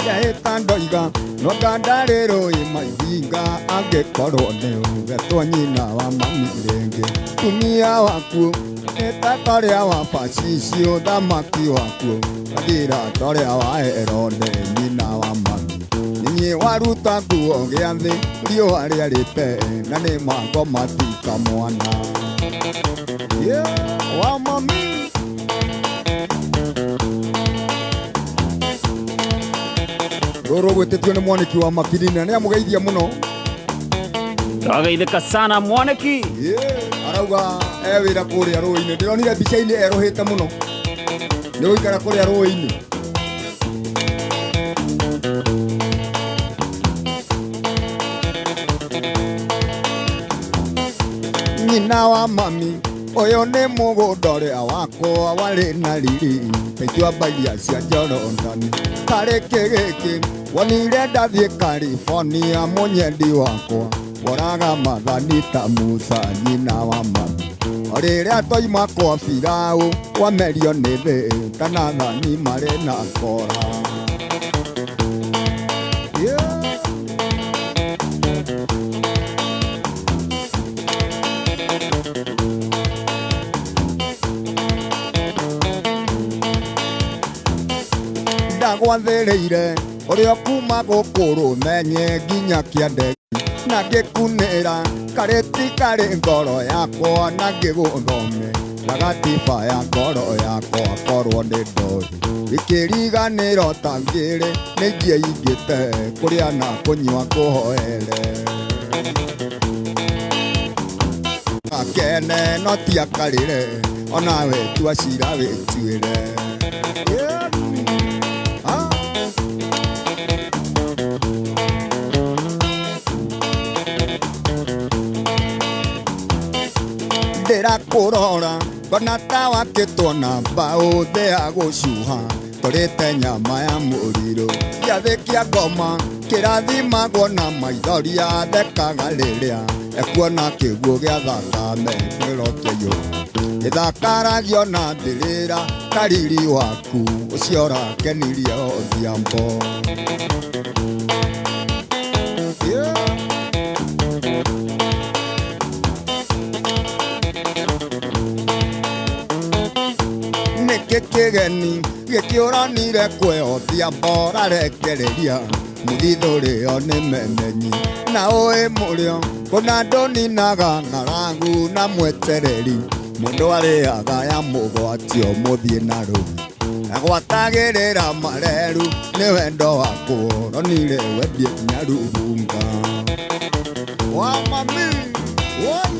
Ndehĩta ndoiga no ndandarĩ rũĩ maithinga angĩkorwo nĩ ũgetwo nyina wa mami rĩngĩ tumia waku nĩ ta torĩa wa bacici ũthamaki waku gathira torĩa wa Herode nyina wa mami niĩ waruta nguo gĩathĩ riũa rĩarĩte na nĩ mangoma ti kamwana. Yeah, wa mami. Rũrũ gwĩtĩtio nĩ mwanĩki wa makiri na nĩ amũgeithia mũno. Twageithĩka sana mwanĩki. Yeah, arauga e wĩra kũrĩa rũĩ-inĩ. Ndĩronire mbica-inĩ erũhĩte mũno nĩ gũikara kũrĩa rũĩ-inĩ. Nyina wa mami ũyũ nĩ mũgũnda ũrĩa wakwa warĩ na riri ta ituamba iria cia Jorodani. Karĩ kĩ gĩkĩ wonire ndathiĩ California mũnyendi wakwa woraga mathani ta Musa nyina wa mami. O rĩrĩa twaima kwa Firaũ wamerio nĩ thĩ ta Nathani marĩ na kora. Yeah. Ndagwathĩrĩire ũrĩa kuma gũkũ rũmenye nginya kĩande na ngĩkunĩra karĩti karĩ ngoro yakwa na ngĩgũthome na gatiba ya ngoro yakwa korwo nĩ ndoĩ ikĩriganĩro ta ngĩrĩ nĩ ingĩaingĩte kũrĩa na kũnyua kũhoere. Akene no ti akarĩre onawe tua cira wĩtuĩre. Yeah. Ah. Ndĩrakũrora ngona ta wakĩtwo na mbaũ thĩa gũcuha tũrĩte nyama ya mũrirũ gĩathĩ kĩa ngoma kĩrathimagwo na maithori athekaga rĩrĩa ekuona kĩguũ gĩa thakame kĩro kĩaiyũra gĩthakaragio na mbĩrĩra kariri waku ũcio ũrakenirie Odhiambo. Yeah. Nĩkĩ kĩgeni gĩkĩũranire kwĩ Odhiambo ũrarekereria mũthithũrĩo nĩ memenyi na ũĩ mũrĩo kũna ndũninaga ng'aragu na mwetereri mũndũ arĩaga ya mũgwatio mũthiĩ na rũĩ agwatagĩrĩra mareru nĩ wendo wakwo ronire wendie nyarurunga. Wa mami woi.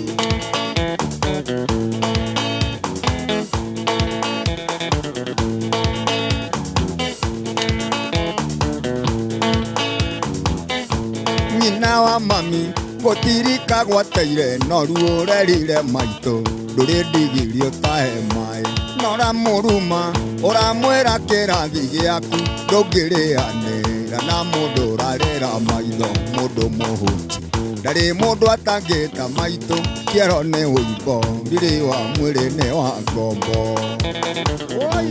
Nyina wa mami gũtirika gwateire no ruo rerire maitũ ndũrĩ ndigiri ũtahe maĩ na ũramũruma ũramwĩra kĩrathi gĩaku ndũngĩrĩanĩra na mũndũ ũrarĩra maitho mũndũ mũhũtu ndarĩ mũndũ atangĩta maitũ kĩero nĩ ũimbo riri wa mwĩrĩ nĩ wa ngombo. Oi.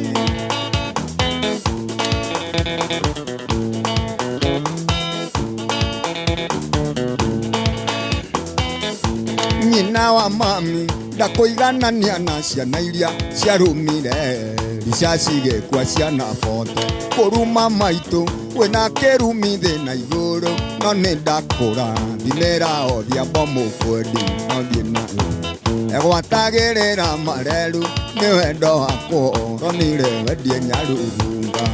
Nyina wa mami ndakũiganania na ciana iria ciarumire ricaci gĩkua ciana bote kũruma maitũ wĩna kĩrumi thĩ na igũrũ no nĩ ndakũra thimĩra Odhiambo mũkwendi no thiĩ nayo egwatagĩrĩra mareru nĩ wendo wakwa ronire wendie nyarurunga.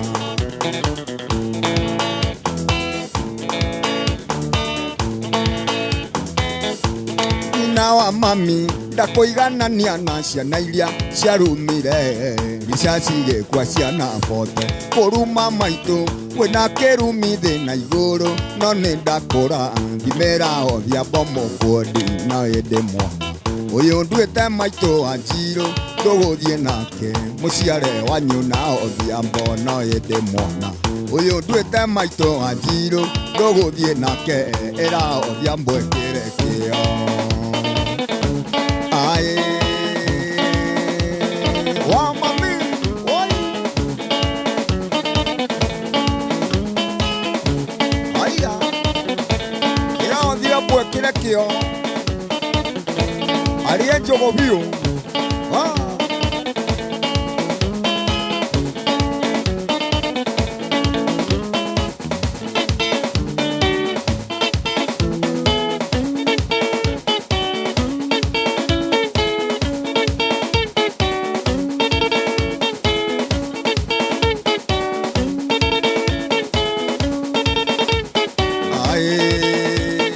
Nyina wa mami ndakũiganania na ciana iria ciarumire ricaci gĩkua ciana bote kũruma maitũ wĩna kĩrumi thĩ na igũrũ no nĩ ndakũra thimĩra Odhiambo mũkwendi no ĩndĩ mwana ũyũ nduĩte maitũ wa Njirũ ndũgũthiĩ nake mũciare wanyu na Odhiambo no ĩndĩ mwana ũyũ nduĩte maitũ wa Njirũ ndũgũthiĩ nake ĩra Odhiambo ĩkĩre kĩo. Ae. Wa mami. Oi. Mũthoko biũ. Ah. Ae.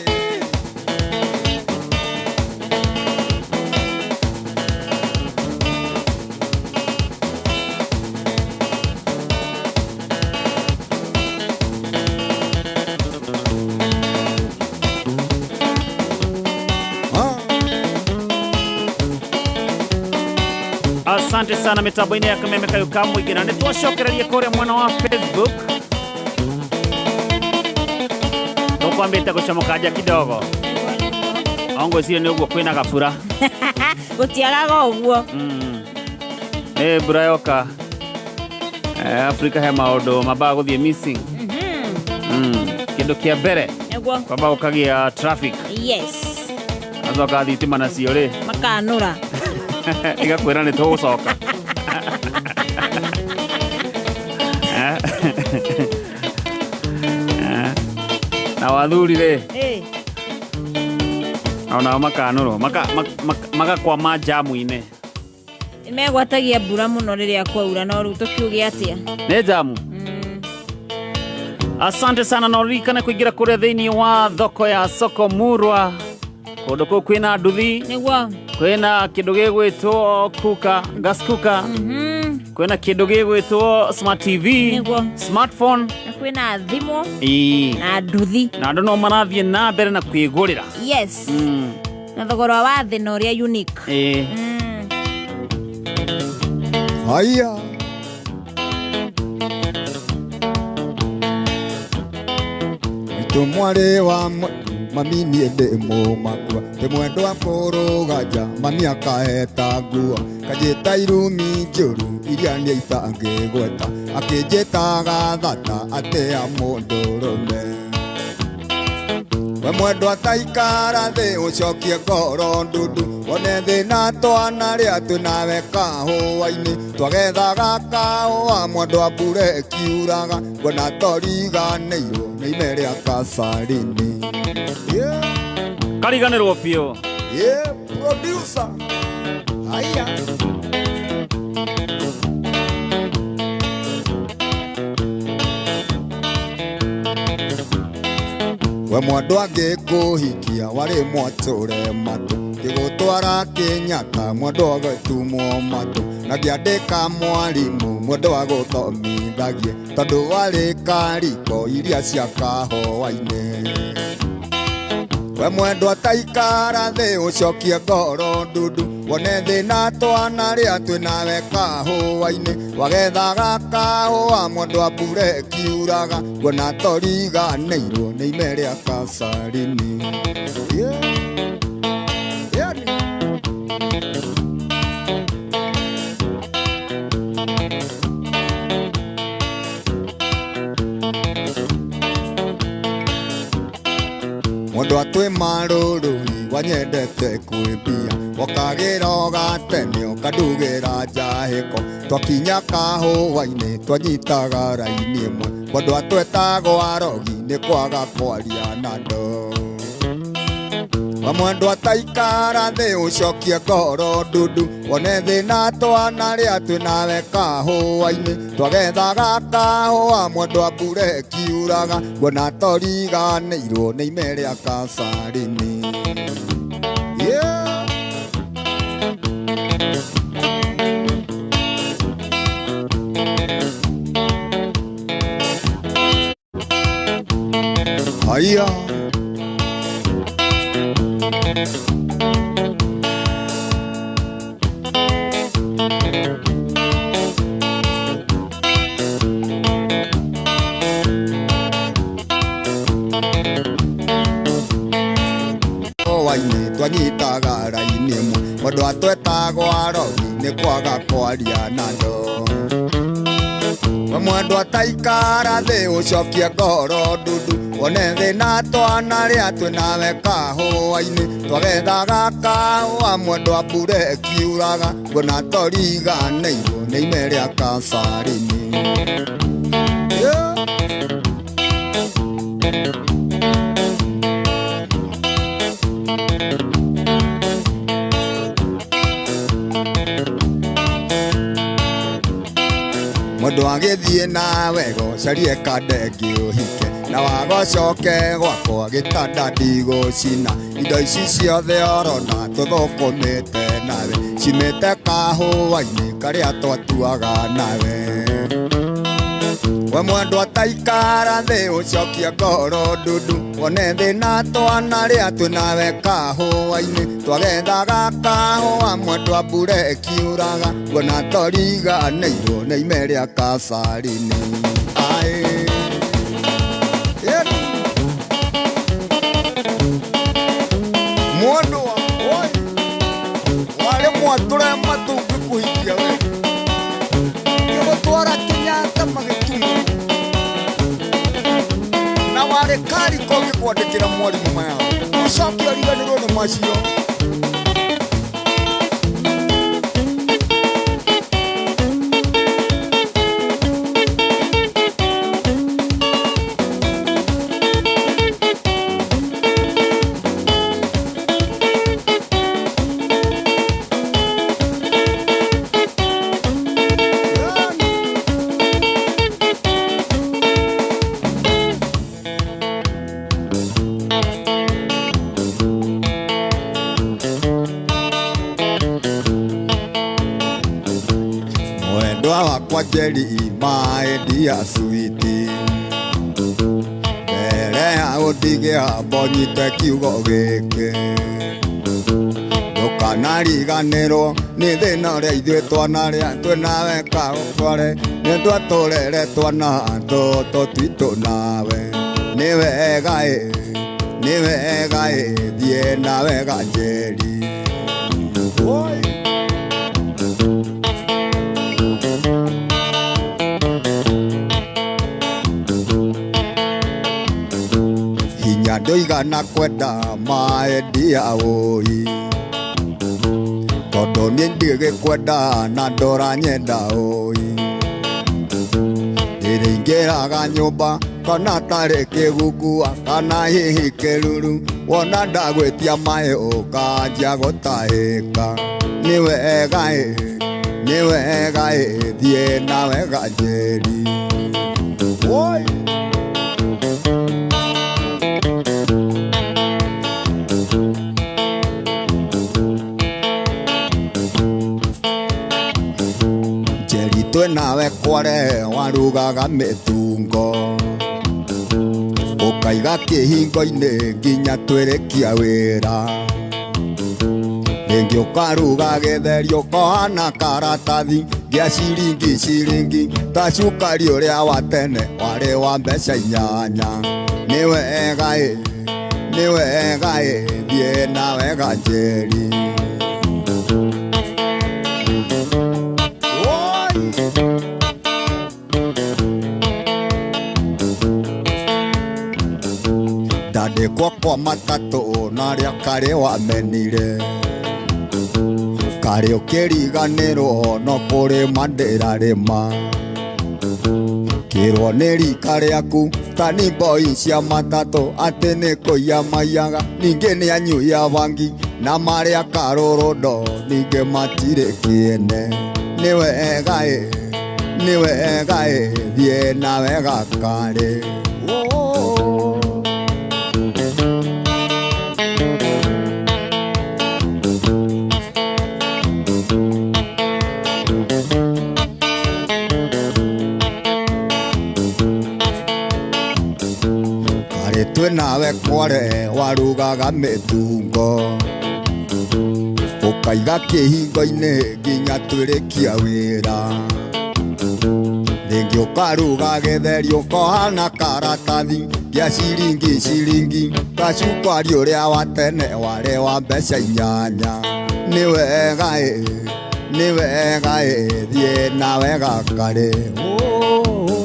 Ah. Asante sana mitambo-inĩ ya kameme kayũ ka mũingĩ, na nĩ twacokereria kũrĩa mwena wa Facebook. Tũkwambĩte gũcomoka nja kidogo, ongwĩciria nĩ ũguo kwĩna gabura. Gũtiagaga ũguo. Nĩ mbura yoka. Afrika he maũndũ mambaga gũthiĩ missing. Kĩndũ kĩa mbere, Nĩguo. kwamba gũkagĩa traffic. Yes. Acoka thitima nacio rĩ, Makanũra. Igakwĩra nĩ tũgũcoka. Na wathuri rĩ, Eh. onao makanũrwo magakwama njamu-inĩ. Nĩmegwatagia mbura mũno rĩrĩa kwaura, no rĩu tũkiuge atĩa? Nĩ njamu. Asante sana, na ũririkane kũingĩra kũrĩa thĩinĩ wa thoko ya Soko Murwa, kũndũ kũu kwĩna nduthi, Nĩguo. Kwĩna kĩndũ gĩgwĩtwo kuka gas cooker, kwĩna kĩndũ gĩgwĩtwo smart TV, Nĩguo. smartphone. Na kwĩna thimũ Ĩĩ. na nduthi. Na andũ no marathiĩ na mbere na kwĩgũrĩra. Yes. Na thogora wa thĩ na ũrĩa unique. Ĩĩ. Haya. Maitũ mwarĩ wa mami niĩ ndĩ mũmakua, ndĩ mwendwa kũrũganja, mami akaheta nguo, kanjĩta irumi njũru iria niĩ itangĩgweta, akĩnjĩtaga thata atĩa mũndũrũme. We mwendwa taikara thĩ ũcokie ngoro ndundu, wone thĩna twanarĩa twĩnawe kahũa-inĩ, twagethaga kahũa mwendwa mbura ĩkiuraga, nguona toriganĩirwo nĩ ime rĩa kabarini. Yeah. Kariganĩrwo biũ. Yeah, producer. Haya. We mwendwa ngĩkũhikia warĩ mwatũre matũ, ngĩgũtwara Kenyatta mwendwa agĩtumwo matũ, na ngĩandĩka mwarimũ mwendwa agũthomithagie, tondũ warĩ kariko iria cia kahũa-inĩ. We mwendwa taikara thĩ ũcokie ngoro ndundu, wone thĩna twanarĩa twĩnawe kahũa-inĩ, wagethaga kahũa mwendwa mbura ĩkiuraga, nguona toriganĩirwo nĩ ime rĩa kabarini. Yeah. Yeah. Mwendwa twĩ marũrũi wanyendete kwĩmbia, wakagĩra ũgatene ũkandugĩra njahĩko, twakinya kahũa-inĩ twanyitaga raini ĩmwe, mwendwa twetagwo arogi nĩ kwaga kwaria na andũ. We mwendwa taikara thĩ ũcokie ngoro ndundu, wone thĩna twanarĩa twĩnawe kahũa-inĩ, twagethaga kahũa mwendwa mbura ĩkiuraga, nguona toriganĩirwo nĩ ime rĩa kabarini. Yeah. Haya. Hwainĩ twanyitaga raini ĩmwe, mwendwa twetagwo arogi nĩ kwaga kwaria na andũ. We We mwendwa taikara thĩ ũcokie ngoro ndundu wone thĩna twanarĩa twĩnawe kahũa-inĩ twagethaga kahũa mwendwa mbura ĩkiuraga nguona toriganĩirwo nĩ ime rĩa kabarĩ-inĩ. Yeah. Mũndũ agĩthiĩ nawe gũcarie kandenge ũhike na wagocoke gwakwa gĩtanda ndigũcina indo ici ciothe ũrona tũthũkũmĩte nawe cimĩte kahũa-inĩ karĩa twatuaga nawe. We mwendwa taikara thĩ ũcokie ngoro ndundu wone thĩna twanarĩa twĩnawe kahũa-inĩ twagethaga kahũa mwendwa mbura ĩkiuraga nguona toriganĩirwo nĩ ime rĩa kabarĩ-inĩ. Aĩ. Mwendwa oi warĩ mwatũre matumbĩ kũhikia we gĩgũtwara Kenyatta magĩtumo na warĩ kariko ũgĩkwandĩkĩra mwarimũ maya ũcoke ũriganĩrwo nĩ macio. Mwendwa wakwa Njeri maendia switi mbere ya ũndige nyite kiugo gĩkĩ ndũkanariganĩrwo nĩ thĩna ũrĩa ithuĩ twanarĩa twĩnawe kaũtware nĩ twatũrere twana tũtũ twitũ nawe nĩ wega ĩ nĩ wega ĩ thiĩ na wega Njeri. Oi. Hinya ndũigana kwenda maendia ũi tondũ niĩ ndigĩkwenda na ndũranyenda ũi ndĩrĩingĩraga nyũmba kana tarĩ kĩgungua kana hihi kĩruru wona ndagwĩtia maĩ ũkanjia gũtahĩka nĩ wega ĩ nĩ wega ĩ thiĩ na wega Njeri. Oi. Njeri twĩnawe kware warugaga mĩtungo ũkaiga kĩhingo-inĩ nginya twĩrĩkia wĩra rĩngĩ ũkaruga gĩtheri ũkohana karatathi gĩa ciringi ciringi ta cukari ũrĩa wa tene warĩ wa mbeca inyanya nĩ wega ĩ nĩ wega ĩ thiĩ na wega Njeri. Oi. Ndandĩkwo kwa matatũ na arĩa karĩ wamenire karĩ ũkĩriganĩrwo no kũrĩma ndĩrarĩma kĩrwo nĩ rika rĩaku tani mboi cia matatũ atĩ nĩ kũiya maiyaga ningĩ nĩ anyuia bangi na marĩa karũrũndo ningĩ matirĩ kĩene nĩ wega ĩ nĩ wega ĩ thiĩ na wega karĩ. Karĩ twĩnawe kware warugaga mĩtungo ũkaiga kĩhingo-inĩ nginya twĩrĩkia wĩra rĩngĩ ũkaruga gĩtheri ũkohana karatathi gĩa ciringi ciringi ta cukari ũrĩa wa tene warĩ wa mbeca inyanya nĩ wega ĩ nĩ wega ĩ thiĩ na wega karĩ. Oh.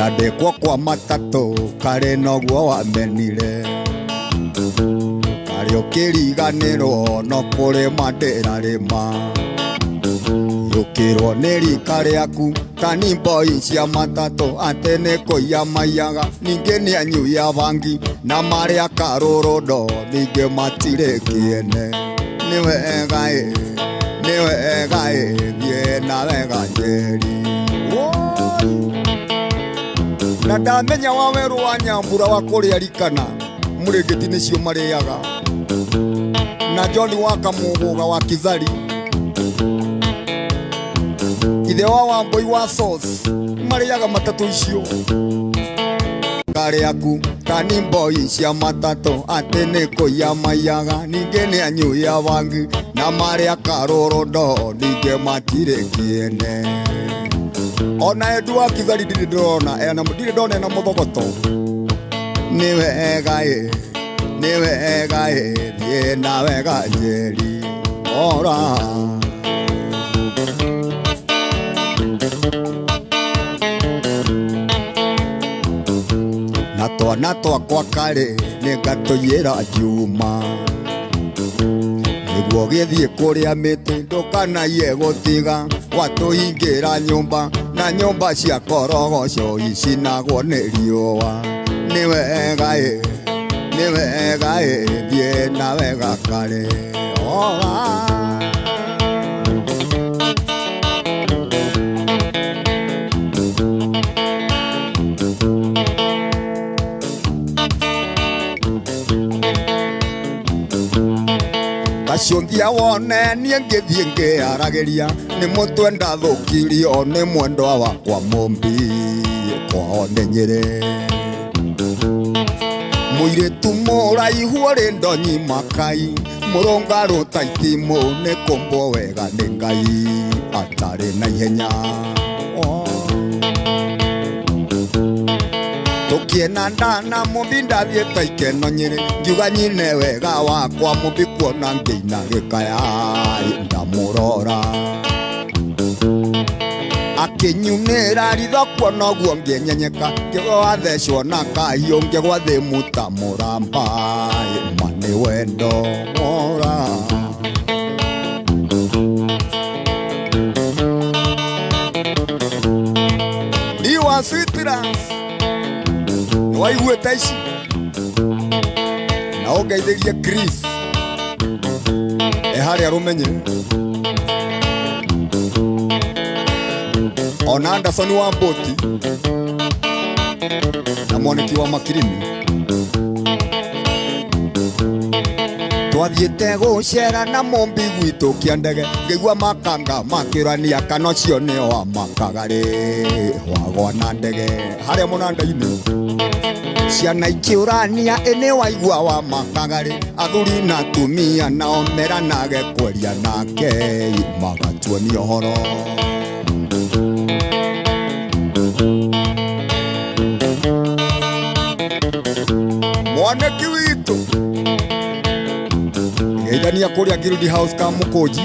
Gũtandĩkwo kwa matatũ karĩ noguo wamenire. Karĩ ũkĩriganĩrwo no kũrĩma ndĩrarĩma. Yũkĩrwo nĩ rika rĩaku tani mboi cia matatũ atĩ nĩ kũiya maiyaga ningĩ nĩ anyui a bangi na marĩa karũrũndo ningĩ matirĩ kĩene. Nĩ wega ĩ, nĩ wega ĩ, thiĩ na wega Njeri. Woi! Na ndamenya wa werũ wa Nyambura wa kũrĩa rikana mũrĩngĩti nĩcio marĩaga na John wa Kamũgũga wa Kithari ithe wa Wambui wa Sauce marĩaga matatũ icio karĩaku tani mboi cia matatũ atĩ nĩ kũiya maiyaga ningĩ nĩ anyui a bangi na marĩa karũrũndo ningĩ matirĩ kĩene. Ona Edu wa Kithari ndirĩ ndĩrona ena ndirĩ ndona ena mũthogoto. Nĩ wega ĩ, nĩ wega ĩ, thiĩ na wega Njeri. Ora. Na twana twakwa karĩ nĩ ngatũiyĩra Juma nĩguo gĩthiĩ kũrĩa mĩtĩ ndũkanaiye gũtiga watũhingĩra nyũmba na nyũmba cia korogoco icinagwo nĩ riũa. Nĩ wega ĩ, nĩ wega ĩ, thiĩ na wega karĩ. Ora. Gacũnthia wone niĩ ngĩthiĩ ngĩaragĩria nĩ mũtwe ndathũkirio nĩ mwendwa wakwa Mũmbi kwao nĩ Nyĩrĩ. Mũirĩtu mũraihu ũrĩ ndonyi makai mũrũngarũ ta itimũ nĩ kũmbwo wega nĩ Ngai atarĩ na ihenya. Tũkĩena ndana Mũmbi ndathiĩte ikeno Nyĩrĩ ngiuga nyine wega wakwa Mũmbi kuona ngĩina gĩkaya ndamũrora. Akĩnyunĩra ritho kuona ũguo ngĩenyenyeka ngĩgwa thecwo na kahiũ ngĩgwa thĩ muta mũramba ma nĩ wendo ora. Ndiwa sweet dance nĩwaiguĩte ici na ũngeithĩrie Chris e harĩa rũmenye ona Anderson wa Mbũti na mwaniki wa Makirimi. Twathiĩte gũcera na Mũmbi gwitũ kĩa ndege ngĩigua makanga makĩrania kana ũcio nĩ wa makagarĩ wagwa na ndege harĩa mũnanda-inĩ. Ciana ikĩũrania ĩ nĩ waigua wa makagarĩ athuri na atumia nao meranage kweria nake magatuonia ũhoro. Mwaniki witũ geithania kũrĩa Guild House ka Mũkũnji.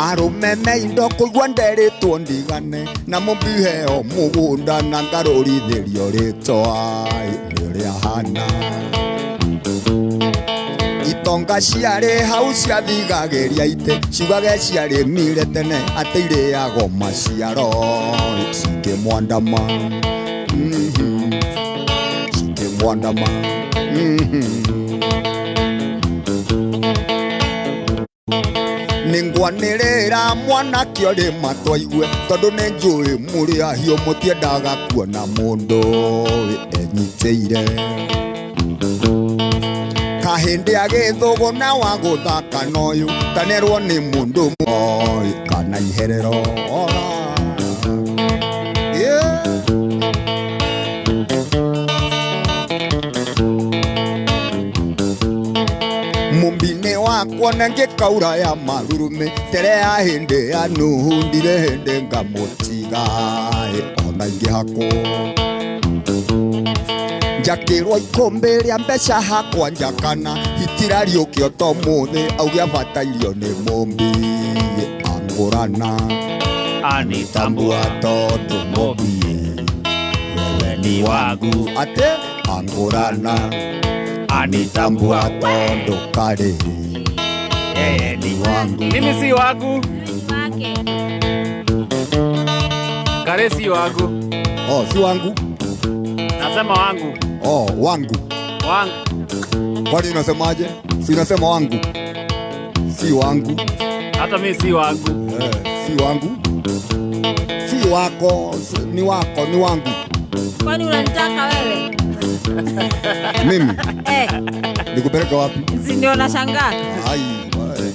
Arũme me indo kũigua nderĩtwo ndigane na Mũmbi heo mũgũnda na ngarũrithĩrio rĩtwa nĩ ũrĩa hana. Itonga ciarĩ hau ciathigagĩria itĩ ciugage ciarĩmire tene atĩ irĩagwo maciaro cikĩmwandama cikĩmwandama. Nĩngwanĩrĩra mwanake ũrĩ matwaigue tondũ nĩ njũĩ mũrĩ ahiũ mũtiendaga kuona mũndũ enyitĩire. Kahĩndĩ agĩthũgũ na wa gũthaka na ũyũ tanerwo nĩ mũndũ mũĩ kana iherero. Ora. Yeah. Mũmbi-inĩ wakwa na ngĩkaura ya marurumĩ tere ya hĩndĩ ya Nuhu ndirĩ hĩndĩ ngamũtiga ona ingĩhakwo. Njakĩrwo ikũmbĩ rĩa mbeca hakwa njakana hitirariũkio to mũthĩ auge abatairio nĩ mũmbi angũrana Anitambua tambua tondũ mũmbi wewe ni wangu atĩ angũrana anitambua tambua tondũ karĩ yeye ni wangu mimi si wangu Wake. kare si wangu oh si wangu nasema wangu oh wangu wangu kwani unasemaje si unasema wangu si wangu hata mimi si wangu eh, si wangu si wako ni wako ni wangu Kwani unanitaka wewe? mimi Eh, nikupeleke wapi si ndio nashangaa. ai wewe.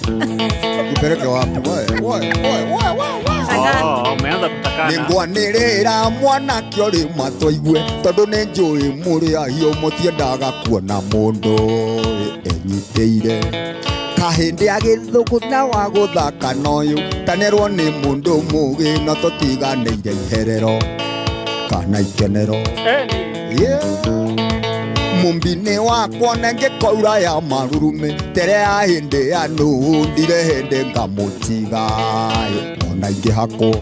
nikupeleke wapi wewe wewe wewe wewe Shangaa. oh umeanza kutakana nĩngwanĩrĩra mwanake ũrĩ matũigue tondũ nĩ njũĩ mũrĩ ahiũ mũtiendaga kuona mũndũ enyitĩire kahĩndĩ agĩthũgũta wa gũthaka noyũ tanerwo nĩ mũndũ mũgĩ no tũtiganĩire iherero kana ikenero eh yeah. Mũmbi-inĩ wakwa nengĩkoura ya marurume tere ya hĩndĩ ya nũũ ndire hĩndĩ ngamũtiga ona ingĩhakwo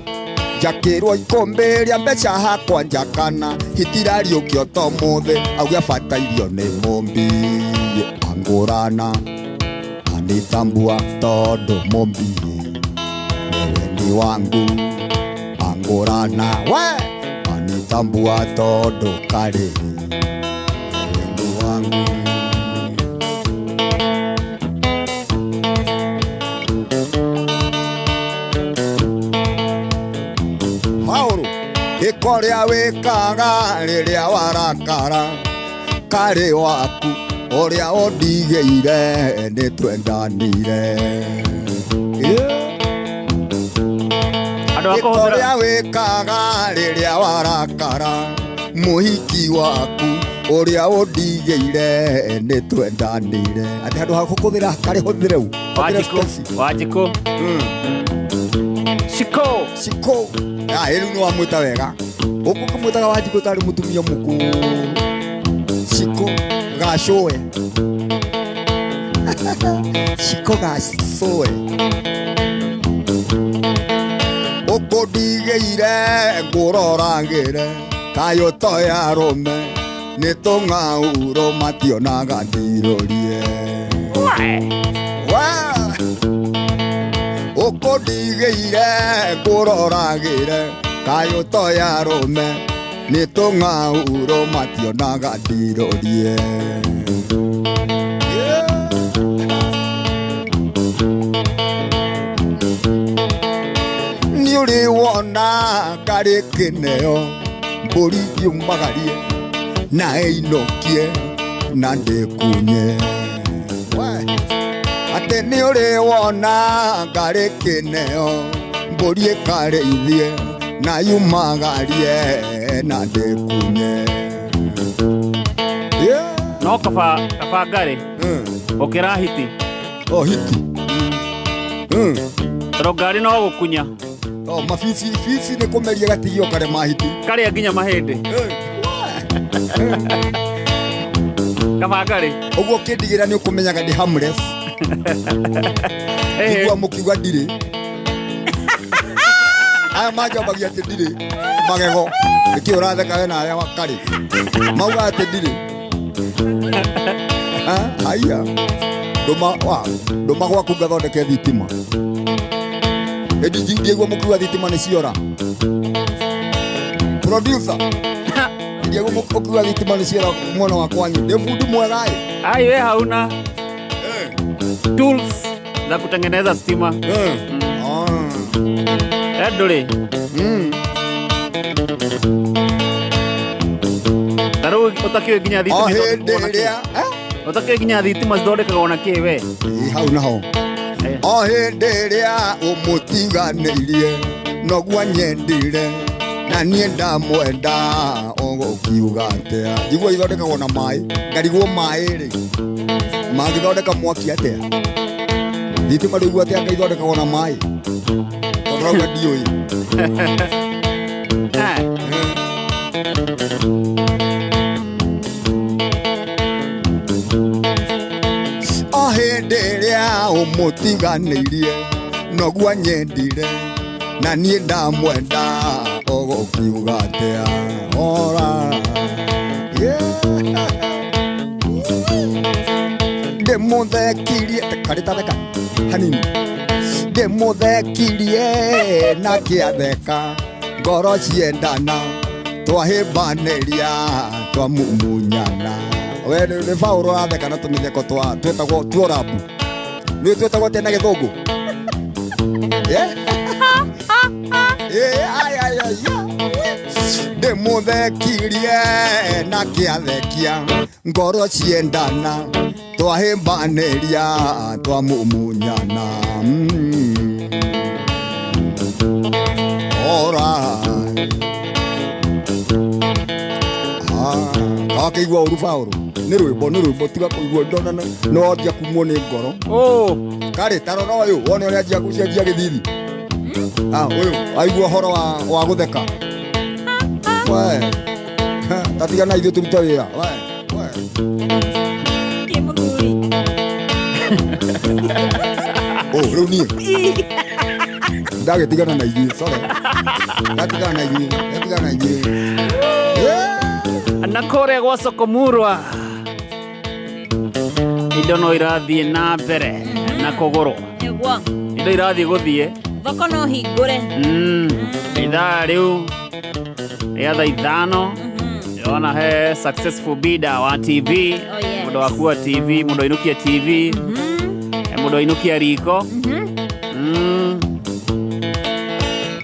njakĩrwo ikũmbĩ rĩa mbeca hakwa njakana hitirariũkio to mũthĩ auge abatairio nĩ mũmbi angũrana anitambua tondũ mũmbi wewe ni wangu angũrana we anitambua tondũ karĩ wewe ni wangu Paũlũ gĩko rĩa wĩkaga rĩrĩa warakara karĩ waku ũrĩa ũndigĩire nĩ twendanire Yeah. andũ a Gĩko kũhũthĩra rĩa wĩkaga rĩrĩa warakara mũhiki waku ũrĩa ũndigĩire nĩ twendanire atĩ handũ ha kũhũthĩra karĩ hũthĩre u hũthĩre Wanjikũ Stacy. Wanjikũ Shiko Shiko ya rĩu nĩ wamwĩta wega ũkũ ũkĩmwĩtaga Wanjikũ tarĩ mũtumia mũkũrũ Shiko gacũe Shiko gacũe ũkũndigĩire ngũroragĩre kayũ to ya rũme nĩ tũng'aurũ mationaga ndirũrie Wa! Ũkũndigĩire ngũroragĩre kayũ to ya rũme nĩ tũng'aurũ mationaga ndirũrie Yeah. Nĩ ũrĩ wona karĩ kĩneo mbũri ngiumagarie na ĩinũkie na ndĩkunye We. Atĩ nĩ ũrĩ wona ngarĩ kĩneo mbũri ĩkarĩithie na yumagarie na ndĩkunye Yeah. no kaba kaba ngarĩ Mm. gũkĩra hiti Oh, hiti Mm. tondũ ngari no gũkunya Oh, mabici bici nĩ kũmeria gatigio karema hiti karĩa nginya mahĩndĩ kaba ngarĩ ũguo ũkĩndigĩra nĩ ũkũmenyaga ndĩ harmless Eh, igua mũkiuga ndirĩ aya manjambagia atĩ ndirĩ magego nĩkĩ ũratheka we na arĩa karĩ mauga atĩ ndirĩ Ah, haiya ndũma wa ndũma gwaku ngathondeke thitima ĩndi ndiaigua mũkiuga thitima nĩ ciora producer ndiaigua mũkiuga thitima nĩ ciora mwena wa kwanyu ndĩ bundi mwega ĩ ai we hauna tools za kutengeneza stima Ah. Eh, ndũrĩ Mm. ta rĩu ũtakĩũĩ nginya O thitima hĩndĩ ithondekagwo na kĩ? ĩrĩa eh? Ũtakĩũĩ nginya thitima cithondekagwo na kĩ we Ĩ, hau naho Eh. o hĩndĩ ĩrĩa ũmũtiganĩirie noguo nyendire na niĩ ndamwenda ũgũkiuga atĩa njigua ithondekagwo na maĩ ngarigwo maĩ rĩ mangĩthondeka mwaki atĩa thitima ndũigua atĩa nga ithondekagwo na maĩ tondũ rauga ndiũĩ Eh, Hĩndĩ ĩrĩa ũmũtiganĩirie noguo anyendire na niĩ ndamwenda ũgũkiuga atĩa ora yeah. Ndĩmũthekirie karĩ tatheka hanini ndĩmũthekirie na kĩatheka ngoro ciendana twahĩmbanĩria twamumunyana we nĩ Paũlũ aratheka na tũmĩtheko twa twĩtagwo tuorabu nĩ twĩtagwo atĩa na gĩthũngũ. Yeah? Eh, ai, ai, ai, yeah. Ndĩmũthekirie na kĩathekia ngoro ciendana twahĩmbanĩria twamumunyana. Alright. Ah, akĩigua ũru Paũlũ nĩ rwĩmbo nĩ rwĩmbo tiga kũigua ndona no wanjia kumwo nĩ ngoro. Oh. Karĩ tarora ũyũ wone ũrĩa anjia gũcenjia gĩthithi. Ah, ũyũ aigua ũhoro wa gũtheka we tatigana ithuĩ tũrute wĩra we we. Kĩ mũthuri? Oh, rĩu niĩ ndagĩtigana na ithuĩ, sorry, ndatigana na ithuĩ, ndatigana na ithuĩ. Yeah. Na kũrĩa gwa Sokomurwa indo no irathiĩ na mbere na kũgũrwo. Nĩguo. Indo irathiĩ gũthiĩ. Thoko no hingũre. Ithaa rĩu rĩa thaa 5 ndĩrona he successful bidder wa TV. Oh, yes. Mũndũ wakua TV, mũndũ ainũkia TV, mũndũ ainũkia riko.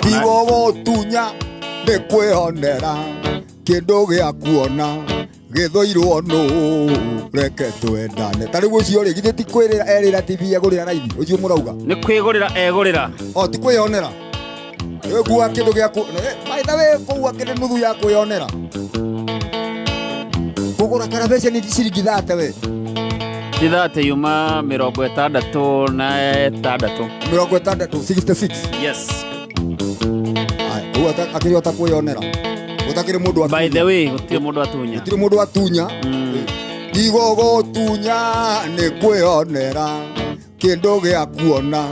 Tigo gũtunya nĩ kwĩonera kĩndũ gĩa kuona gĩthũirwo nũ reke twendane ta rĩu ũcio rĩ githĩ ti kwĩrĩra erĩra TV egũrĩra raithi ũcio mũrauga. Nĩ kwĩgũrĩra egũrĩra. O ti kwĩyonera ĩgua kĩndũ gĩa ku by the way kũu akĩrĩ nuthu ya kwĩyonera kũgũra karabeceni ciringi thate we. Ti thate yuma 66. 66, 66. Yes. Aya, ũguo akĩrĩ ota kwĩyonera gũtakĩrĩ mũndũ By the way, gũtirĩ mũndũ atunya. Gũtirĩ mũndũ atunya. Tigo gũtunya nĩ kwĩyonera kĩndũ gĩa kuona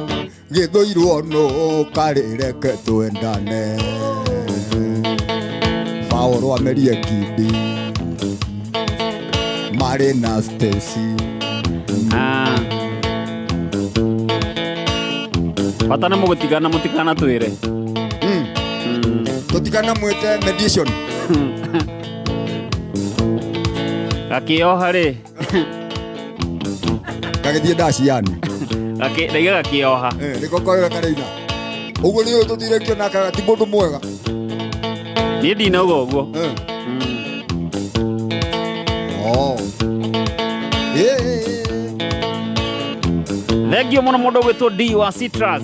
gĩthũirwo nũ karĩ reke twendane Paũlũ amerie kindi marĩ na Stacy. Ah. Bata nĩ mũgũtigana mũtikana twĩre. Tũtikana mwĩte mediation. Gakĩoha rĩ. Gagĩthiĩ ndaciani. Ndaiga gakĩoha. Nĩko korera karĩina ũguo nĩ ũyũ tũthire kĩona kaga ti mũndũ mwega. Niĩ ndinauga ũguo. Oh. Yeah. Thengio mũno mũndũ ũgwĩtwo D wa Citrus.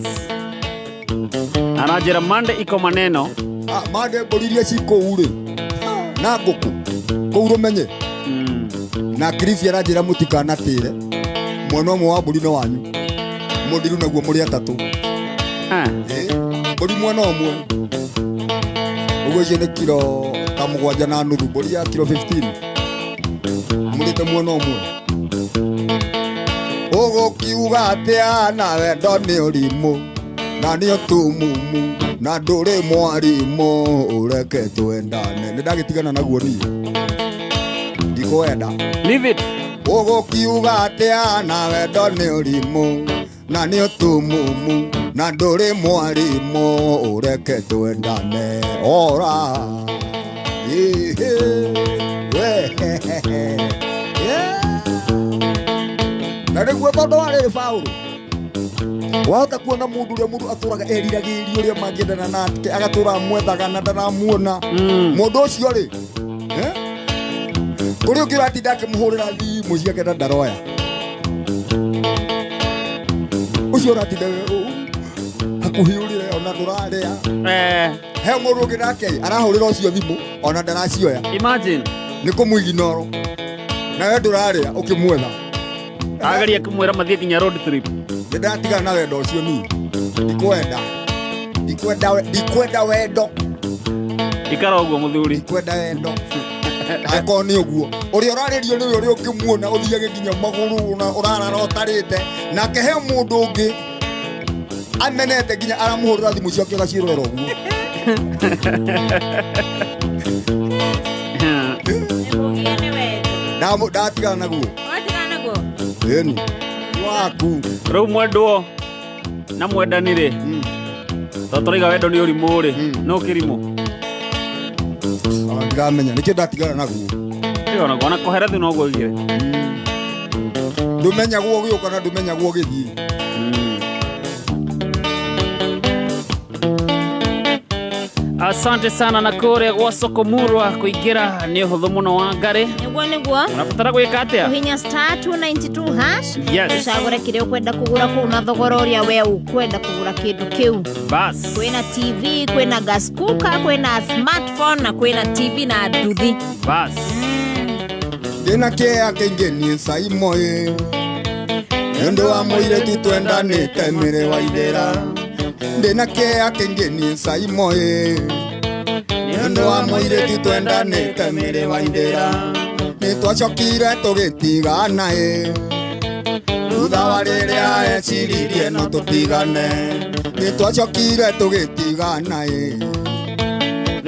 Aranjĩra mande iko maneno. Ah, mande mbũri iria ci kũu rĩ na ngũkũ kũu rũmenye. Na Chris aranjĩra mũtikanatĩre mwena ũmwe wa mbũri no wanyu mũndiru naguo mũrĩ atatũ. Mbũri mwena ũmwe ũguo icio nĩ kiro ta 7.5 mbũri ya kiro 15 mũrĩte mwena ũmwe. Ũgũkiuga atĩa na wendo nĩ ũrimũ na nĩ ũtumumu na ndũrĩ mwarimũ ũreke twendane nĩ ndagĩtigana naguo niĩ ndikwenda. Leave it. Ũgũkiuga atĩa na wendo nĩ ũrimũ na nĩ ũtumumu na ndũrĩ mwarimũ ũreke twendane ora. Na nĩguo tondũ wa rĩrĩ Paũlũ wahota kuona mũndũ ũrĩa mũndũ atũraga eriragĩria ũrĩa mangĩendana nake agatũra amwethaga na ndaramuona. Mũndũ ũcio rĩ kũrĩ ũngĩ ũratinda akĩmũhũrĩra thimũ ciake na ndaroya ũcio ũratinda hakuhĩ ũrĩre ona ndũrarĩa. He mũndũ ũngĩ nake arahũrĩra ũcio thimũ ona ndaracioya. Imagine. Nĩ kũmũiginoro nawe ndũrarĩa ũkĩmwetha. Ageria kũmwĩra mathiĩ nginya road trip. Nĩ ndatigana na wendo ũcio niĩ ndikwenda ndikwenda ndikwenda wendo. Ikara ũguo mũthuri. Ndikwenda wendo. Angĩkorwo nĩ ũguo ũrĩa ũrarĩrio nĩwe ũrĩa ũngĩmuona ũthiage nginya magũrũ na ũrarara ũtarĩte nake he mũndũ ũngĩ amenete nginya aramũhũrĩra thimũ ciake agaciĩrorera ũguo. Nĩkũgia nĩ wendo. Ndatigana naguo. Watigana naguo? Ĩni waku. Rĩu mwendwo na mwendani rĩ, tondũ tũraiga wendo nĩ ũrimũ rĩ, no kĩrimũ. Ona ndiramenya nĩkĩo ndatigana naguo. Ĩyo ona kũhera thu noguo oigire. Ndũmenyagwo ũgĩũka na ndũmenyagwo ũgĩthiĩ. Asante sana na kũrĩa gwa Sokomurwa kũingĩra nĩ ũhũthũ mũno wa ngarĩ. Nĩguo nĩguo. Ũrabatara gwĩka atĩa? Kũhinya star 292 hash. Yes. Ũcagũre kĩrĩa ũkwenda kũgũra kũu na thogora ũrĩa we ũkwenda kũgũra kĩndũ kĩu. Bas. Kwĩna TV, kwĩna gas cooker, kwĩna smartphone na kwĩna TV na nduthi. Bas. Ndĩna kĩea kĩingĩ niĩ Saimoĩ nĩ ũndũ wa mũirĩtu twendanĩte mĩrĩ wa ithĩra. Ndĩna kĩea kĩingĩ niĩ Saimoĩ nĩ ũndũ wa mũirĩtu twendanĩte mĩrĩ wa ithĩra. Nĩ twacokire tũgĩtigana ĩ thutha wa rĩrĩa eciririe no tũtigane. Nĩ twacokire tũgĩtigana ĩ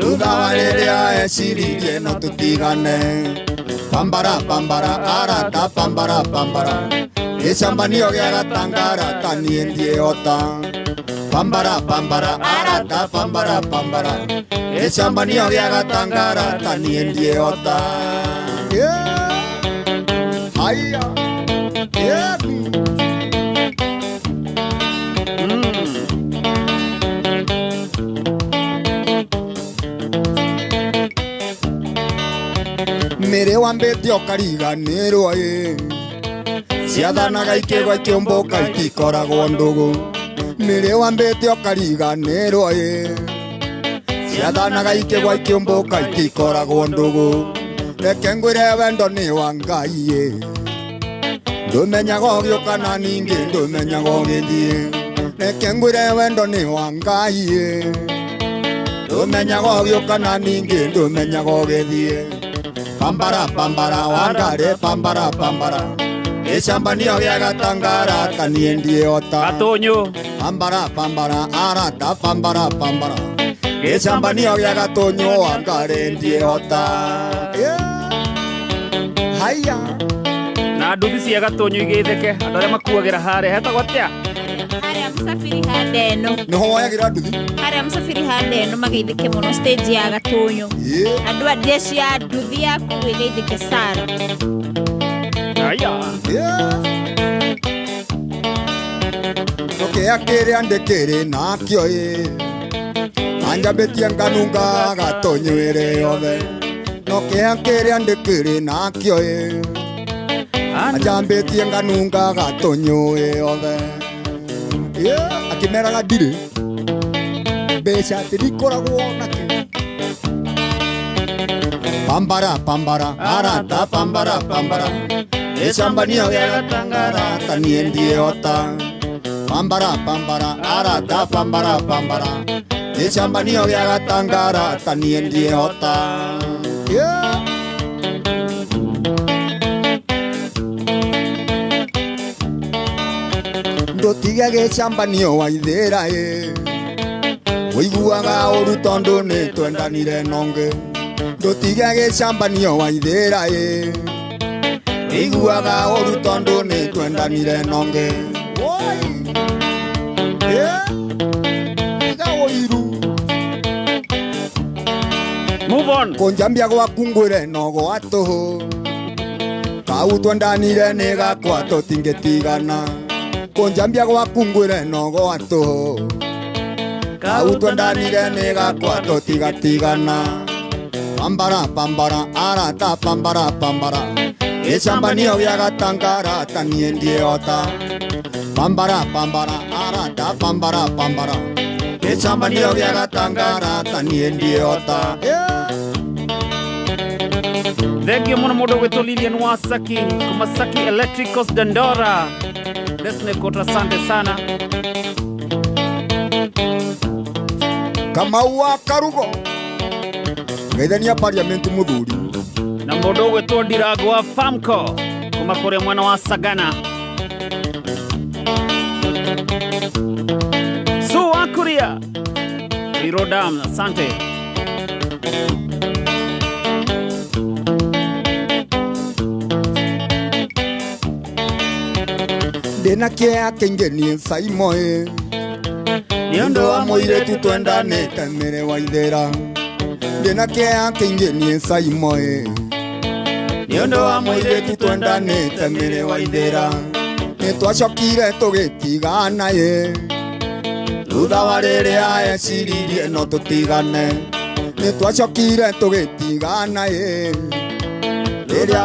thutha wa rĩrĩa eciririe no tũtigane. Pambara pambara arata pambara pambara gĩcambanio gĩa gatangara niĩ ndiĩhota. Pambara pambara arata pambara pambara gĩcambanio gĩa gatangara niĩ ndiĩhota. Yeah. Haya. Yeah. Mĩrĩ wambĩte ũkariganĩrwo ĩ ciathanaga ikĩgwa ikĩũmbũka itikoragwo ndũgũ. Mĩrĩ wambĩte ũkariganĩrwo ĩ ciathanaga ikĩgwa ikĩũmbũka itikoragwo ndũgũ. Reke ngwĩre wendo nĩ wa Ngai ĩ ndũmenyaga ũgĩũka na ningĩ ndũmenyaga ũgĩthiĩ. Reke ngwĩre wendo nĩ wa Ngai ĩ ndũmenyaga ũgĩũka na ningĩ ndũmenyaga ũgĩthiĩ. Pambara pambara wangare pambara pambara gĩcambanio gĩa gatangara niĩ ndiĩhota. Gatũnyũ. Pambara pambara arata pambara pambara gĩcambanio gĩa gatũnyũ wangare ndiĩhota. Yeah. Haya. Na nduthi cia gatũnyũ igĩtheke andũ arĩa makuagĩra harĩa hetagwo atĩa? Harĩa Msafiri handa ĩno. Nĩho woyagĩra nduthi? Harĩa Msafiri handa ĩno mageithĩke mũno stage ya gatũnyũ. Yeah. Andũ a jeshi ya nduthi yaku ĩgeithĩke sana. Aya. Yeah. Tũkĩa kĩrĩa ndĩkĩrĩ nakĩo ĩ anjambĩtie nganunga gatũnyũ ĩrĩ yothe. Nokĩa kĩrĩa ndĩkĩrĩ nakĩo ĩ anjambĩtie nganunga gatũnyũ ĩ yothe. Yeah. Akĩmeraga ndirĩ mbeca atĩ ndikoragwo nakĩo. Pambara pambara arata pambara pambara gĩcambanio gĩa gatangara niĩ ndiĩhota. Pambara pambara arata pambara pambara gĩcambanio gĩa gatangara niĩ ndiĩhota. Yeah. Ndũtige gĩcambanio wa ithĩra ĩ ũiguaga ũru tondũ nĩ twendanire nongĩ. Ndũtige gĩcambanio wa ithĩra ĩ ũiguaga ũru tondũ nĩ twendanire nongĩ. Woi. Yeah. Tiga ũiru. Move on. Kũnjambia gwaku ngwĩre no gwa tũhũ kau twendanire nĩ gakwa tũtingĩtigana. Kũnjambia gwaku ngwĩre no gwa tũhũ kau twendanire nĩ gakwa tũtigatigana. Pambara pambara arata pambara pambara gĩcambanio gĩa gatangara niĩ ndiĩhota. Pambara pambara arata pambara pambara gĩcambanio gĩa gatangara niĩ ndiĩhota. Yeah. Thengiũ mũno mũndũ ũgwĩtwo Lilian Wasaki kuma Saki Electricals Dandora. Leslie Kota, asante sana. Kamau wa Karugo geithania parliament mũthuri. Na mũndũ ũgwĩtwo Ndirango wa Famco kuma kũrĩa mwena wa Sagana. Su Wakuria Rirodam, asante. Ndĩna kĩea kĩingĩ niĩ Saimoĩ nĩ ũndũ wa mũirĩtu twendanĩte mĩrĩ wa ithĩra. Ndĩna kĩea kĩingĩ niĩ Saimoĩ nĩ ũndũ wa mũirĩtu twendanĩte mĩrĩ wa ithĩra. Nĩ twacokire tũgĩtigana ĩ thutha wa rĩrĩa eciririe no tũtigane. Nĩ twacokire tũgĩtigana ĩ rĩrĩa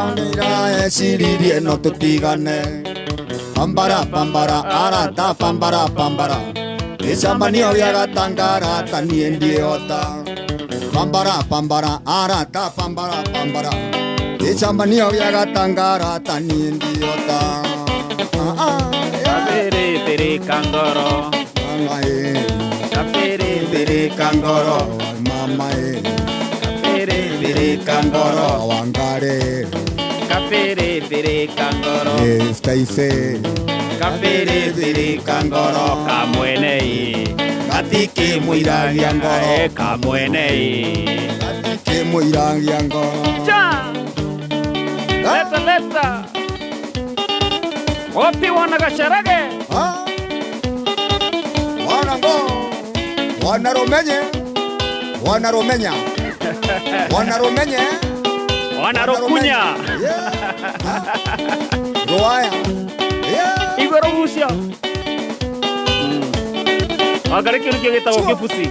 eciririe no tũtigane. Pambara pambara arata pambara pambara gĩcemanio gĩa gatangarata niĩ ndiĩhota. Pambara pambara arata pambara pambara gĩcemanio gĩa gatangarata niĩ ndiĩhota. Kabere kangoro. Mama ĩ Kabere kangoro mama ĩ Kabere kangoro wangare Kabere kangoro. Stacy Kabere kangoro kamwene gatike mũiragia ngoro kamwene gatike mũiragia ngoro. Cha leta leta wapi wana gacarage wana ngo wana rumenye wana rumenya wana rumenye wana rukunya ruaya igoro gucio Wangari kĩu nĩkĩo gĩtagwo kĩbuci.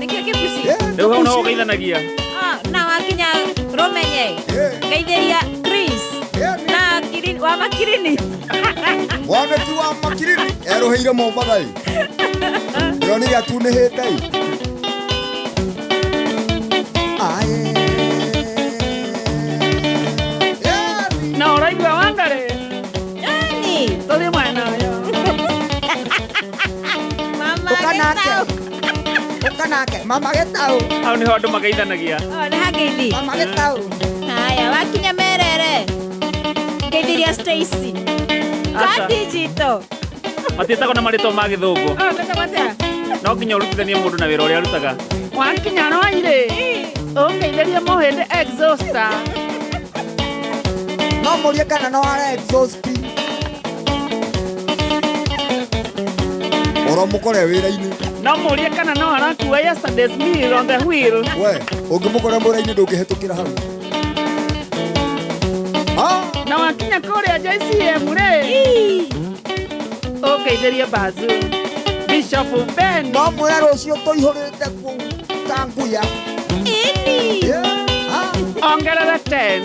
Nĩkĩo kĩbuci. Rĩu hau noho ũgeithanagia. Na wakinya rũmenye ngeithĩria Chris na Kirini wa Makirini. Mwanaki wa Makirini erũhĩire Mombatha ĩ. Ndĩronire atunĩhĩte ĩ. Na ũraigua Wangari? Yani. Tũthiĩ mwena ũyũ. Mama Ũkanake. Gĩtaũ. Ũkanake mama Gĩtaũ. Hau nĩho andũ mageithanagia. Nĩ hangeithi. Mama Gĩtaũ. Haya, wakinya Merere. Ngeithĩria Stacy. Aca. Ka digital. Matiĩtagwo na marĩtwa ma gĩthũngũ. Metagwo atĩa? No nginya ũrutithanie mũndũ na wĩra ũrĩa arutaga. Wakinya Rwairĩ, ũngeithĩrie mũhĩndĩ exhauster. No mũrie kana no ara exhaust. Oro mũkore wĩra-inĩ. No mũrie kana no arakua yesterday's meal on the wheel. We, ũngĩmũkora wĩra-inĩ ndũngĩhetũkĩra hau. Na wakinya kũrĩa JCM rĩ, ũngeithĩrie Bazu. Bishop Ben. No mwĩre rũciũ tũihũrĩte kũu ta nguya. Ĩni. Ongerera 10.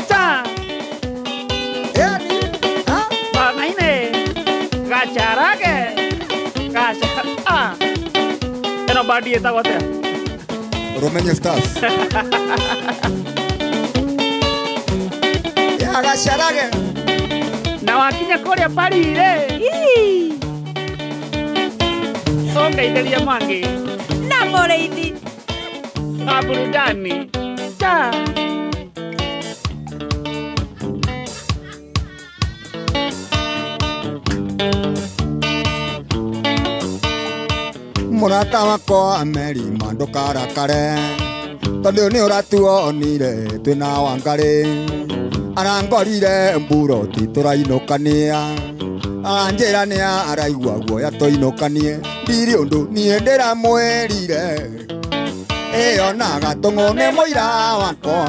Ta. Banaine. Gacharage. Gacha. Ĩno bandi ĩtagwo atĩa? Rumenye Stars. Ya Gacharage. Na wakinya kũrĩa Paris rĩ, ũngeithĩrie Mwangi. Na mũrĩithi. Wa burudani. Ta. Mũrata wakwa Merima ndũkarakare tondũ nĩ ũratuonire twĩna Wangari. Arangorire mburoti tũrainũkania aranjĩra nĩ araigua guoya tũinũkanie ndirĩ ũndũ niĩ ndĩramwĩrire ĩyo na gatũng'ũ nĩ mũira wakwa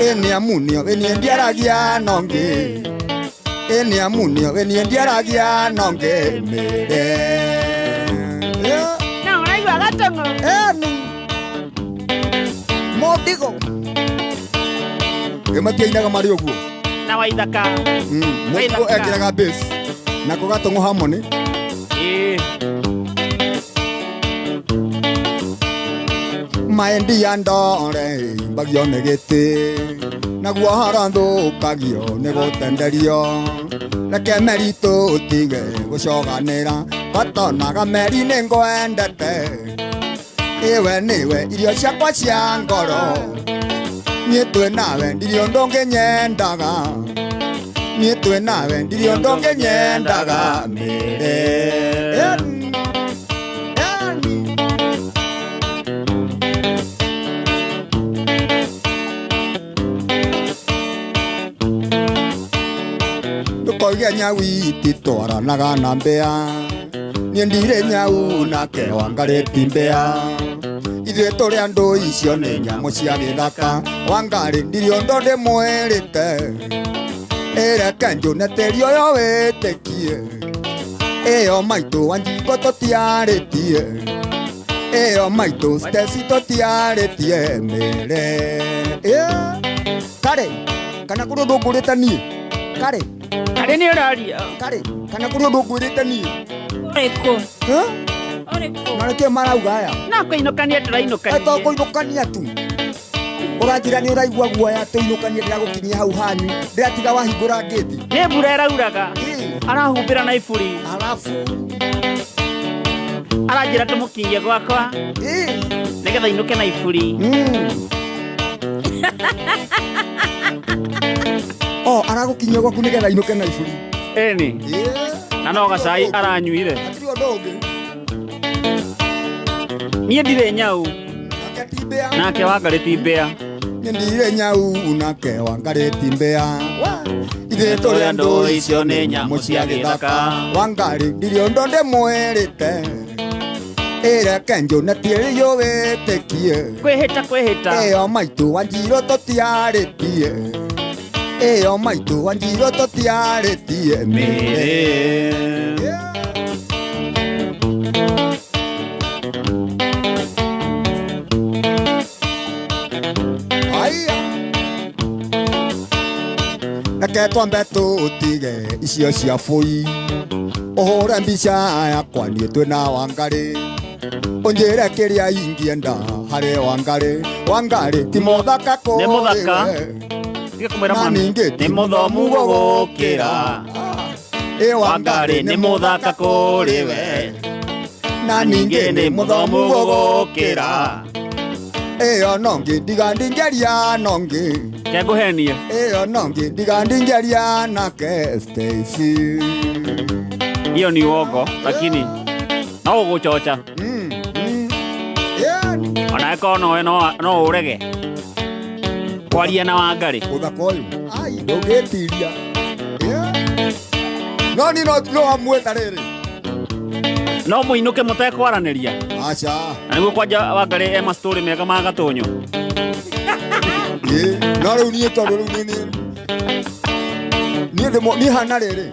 ĩ nĩ amunio ĩ niĩ ndiaragia nongĩ ĩ nĩ amunio ĩ niĩ ndiaragia nongĩ mĩrĩ. Na ũraigua gatũng'ũ? Ĩni mũndigo ĩmatiainaga marĩ ũguo. Na Waithaka. Mũndigo ekĩraga bass nako gatũng'ũ harmony. Maendia ndore mbagio nĩ gĩtĩ naguo horo nthũkagio nĩ gũtenderio reke meri tũtige gũcoganĩra gatonaga meri nĩ ngwendete Iwe nĩwe irio ciakwa cia ngoro niĩ twĩ nawe ndirĩ ũndũ ũngĩ nyendaga niĩ twĩ nawe ndirĩ ũndũ ũngĩ nyendaga mĩrĩ. Eni, eni. Ndũkoige nyau ititwaranaga na mbĩa niĩ ndirĩ nyau nake Wangarĩ ti mbĩa ithuĩ tũrĩ andũ icio nĩ nyamũ cia gĩthaka Wangarĩ ndirĩ ũndũ ndĩmwĩrĩte ĩreke njũne tĩri ũyũ wĩtĩkie ĩyo maitũ Wanjikũ tũtiarĩtie ĩyo maitũ Stacy tũtiarĩtie mĩrĩ. Karĩ kana kũrĩ ũndũ ngũrĩte niĩ karĩ Karĩ nĩ ũraria. Karĩ kana kũrĩ ũndũ ngwĩrĩte niĩ. Ũrĩkũ? Eh? Ũrĩkũ? Na nĩkĩĩ marauga aya? Na kũinũkania tũrainũkania. To kũinũkania tu ũranjĩra nĩ ũraigua guoya tũinũkanie ndĩragũkinyia hau hanyu ndĩratiga wahingũra ngĩti. Nĩ mbura ĩrauraga. Arahumbĩra na iburi. Alafu Aranjĩra tũmũkinyie gwakwa nĩgetha inũke na iburi. O aragũkinyia gwaku nĩgetha inũke na iburi. Ĩni. Na no gacai aranyuire. Hatirĩ ũndũ ũngĩ. Niĩ ndirĩ nyau. Nake ti mbĩa. Nake Wangarĩ ti mbĩa. Niĩ ndirĩ nyau nake Wangarĩ ti mbĩa ithuĩ tũrĩ andũ icio nĩ nyamũ cia gĩthaka Wangarĩ ndirĩ ũndũ ndĩmwĩrĩte ĩreke njũne tĩri ũyũ wĩtĩkie Kwĩhĩta kwĩhĩta. ĩyo maitũ Wanjirũ tũtiarĩtie ĩyo maitũ Wanjirũ tũtiarĩtie Mĩrĩ. Aya. Reke twambe tũtige icio cia bũi ũhũre mbica yakwa niĩ twĩ na Wangarĩ ũnjĩre kĩrĩa ingĩenda harĩ Wangarĩ Wangarĩ ti mũthaka Nĩ mũthaka. kũrĩ we. Tiga kũmwĩra Na mwana. ningĩ Nĩ mũthomu gũgũkĩra. Ĩ Wangarĩ nĩ mũthaka kũrĩ we. Na ningĩ nĩ mũthomu gũgũkĩra ĩyo nongĩ ndigandingeria nongĩ Kengũhenie. ĩyo nongĩ ndigandingeria nake Stacy. Hiyo ni uongo lakini no ũgũchocha. Ona ĩkorwo nowe no ũrege kwaria na Wangarĩ. Ũthaka ũyũ ai ndũngĩtiria. No niĩ no amwĩta rĩrĩ. No mũinũke mũtekwaranĩria. Aca. Na nĩguo kwanja Wangarĩ e mastori mega ma gatũnyũ. No rĩu niĩ tondũ rĩu niĩ niĩ ndĩmũ niĩ hana rĩrĩ.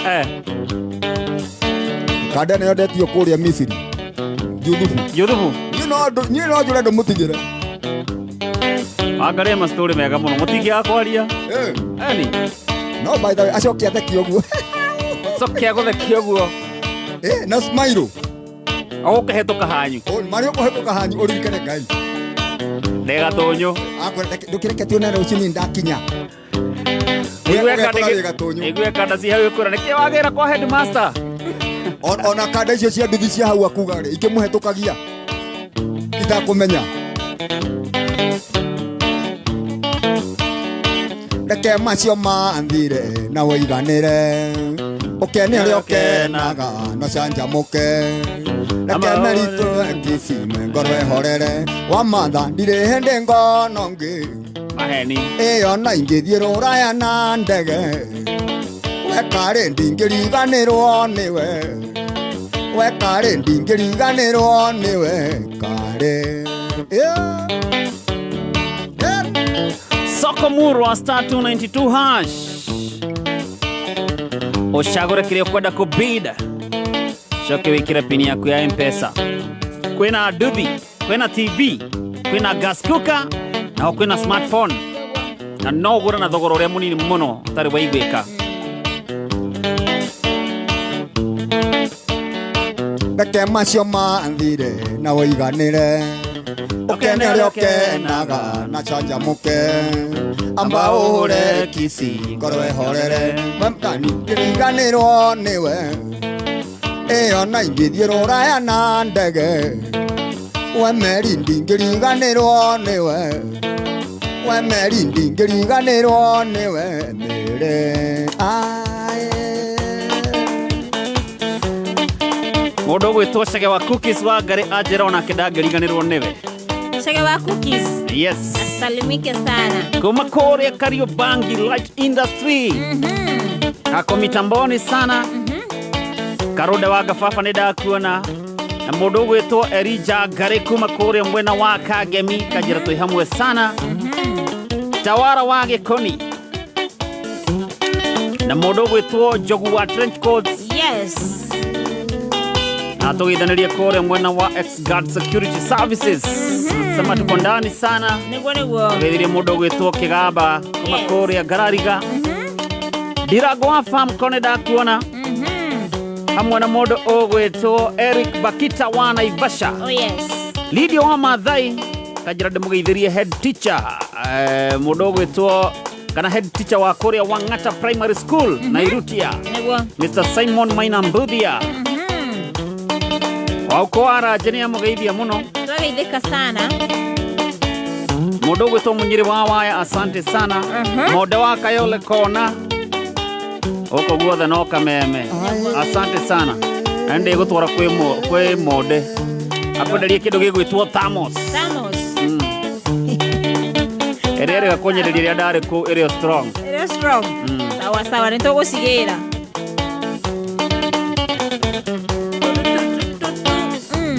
Kanda nĩyo ndetio kũrĩa Misiri. Juthubu. Juthubu. Niĩ no njũre ndĩmũtigĩre. Wangarĩ e mastori mega mũno mũtingĩaga kwaria. Eni. No by the way acoke athekie ũguo. Acoke agũthekie ũguo. Na smile. Ũgũkĩhĩtũka hanyu. Marĩa ũkũhĩtũka hanyu ũririkane Ngai. Ndĩ gatũnyũ. Ndũkĩreke tuone rũciũ niĩ ndakinya. Nĩigue kanda ci hau ĩkwĩra nĩkĩĩ wagĩra kwa headmaster. Ona kanda icio cia nduthi cia hau akuga rĩ ikĩmũhetũkagia itakũmenya. Reke macio mathire na wĩiganĩre ũkene ũrĩa ũkenaga na canjamũke reke meritũ ngicime ngoro ĩhorere wamatha ndirĩ hĩndĩ ngono ngĩ maheni ĩyo na ingĩthiĩ rũraya na ndege wekarĩ ndingĩriganĩrwo nĩwe wekarĩ ndingĩriganĩrwo nĩwe karĩ. Soko Murwa star 292 hash ũcagũre kĩrĩa ũkwenda kũbida coke wĩkĩre pini yaku ya M-Pesa. Kwĩna nduthi, kwĩna TV, kwĩna gas cooker na kwĩna smartphone na no ũgũre na thogora ũrĩa mũnini mũno ũtarĩ waiguĩka. Reke macio mathire na wĩiganĩre ũkene ũrĩa ũkenaga na canjamũke amba ũhũre kici ngoro ĩhorere wemkani ngĩriganĩrwo nĩwe ĩyo na ingĩthiĩ rũraya na ndege We Meri ndingĩriganĩrwo nĩwe, we Meri ndingĩriganĩrwo nĩwe mĩrĩ ae. Mũndũ ũgwĩtwo Chege wa Cookies wa Ngarĩ anjĩra onake ndangĩriganĩrwo nĩwe. Chege wa Cookies. Yes. Asalimike sana. Kuma kũrĩa Kariobangi Light Industry. Ako mitamboni sana. Karũnda wa Gababa nĩ ndakuona. Na mũndũ ũgwĩtwo Elija Ngarĩ kuma kũrĩa mwena wa Kangemi kanjĩra twĩ hamwe sana. Tawara wa Gĩkoni. Na mũndũ ũgwĩtwo Njogu wa Trench Coats. Yes. Na tũgeithanĩrie kũrĩa mwena wa X-Guard Security Services. Sema tuko ndani sana. Nĩguo nĩguo. Tũgeithirie mũndũ ũgwĩtwo Kĩgamba kuma Yes. kũrĩa Ngarariga. Ndirango wa Farm nĩ ndakuona hamwe na mũndũ ũgwĩtwo Eric Bakita wa Naivasha. Oh yes. Lydia wa Maathai kanjĩra ndĩmũgeithĩrie head teacher, mũndũ ũgwĩtwo kana head teacher wa kũrĩa Wang'ata Primary School, Nairutia. Nĩguo. Mr. Simon Maina Mbuthia wa ũkũ wa Ranje nĩ amũgeithia mũno. Twageithĩka sana. Mũndũ ũgwĩtwo Mũnyĩrĩ wa Waya, asante sana. Monde wa Kayole Kona gũkũ guothe no kameme, asante sana. Na nĩ ndĩgũtwara kwĩ Monde akwenderie kĩndũ gĩgwĩtwo Thamos. Thamos. Ĩrĩa ĩrĩga kũnyenderia ĩrĩa ndarĩ kũu ĩrĩ o strong. Ĩrĩ strong. Sawa sawa, nĩtũgũcigĩra.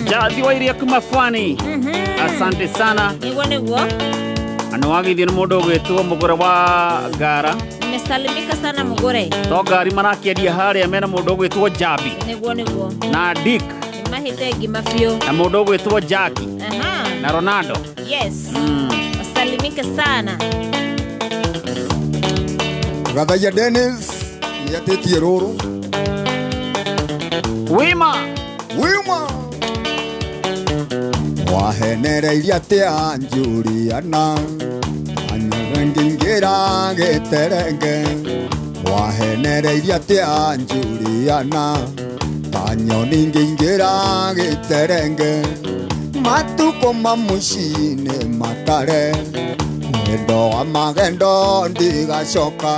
Jathi wa iria kuma Fwani, asante sana. Nĩguo nĩguo. Na nĩ wageithio nĩ mũndũ ũgwĩtwo Mũgũre wa Ngara. Nimesalimika sana Mũgũre. To ngari marakĩendia harĩa mena mũndũ ũgwĩtwo Jambi Nĩguo nĩguo. na Dick Nĩmahĩte ngima biũ. na mũndũ ũgwĩtwo Jackie na Ronaldo. Yes. Wasalimike sana. Gathaia Dennis nĩatĩtie rũrũ. Wima. Wima. Wahenereirie atĩa Juliana, ngĩingĩra gĩterenge. Wahenereirie atĩa Juliana, ta nyoni ngĩingĩra gĩterenge. Matukũ ma mũciĩ nĩ matare, wendo wa magendo ndigacoka.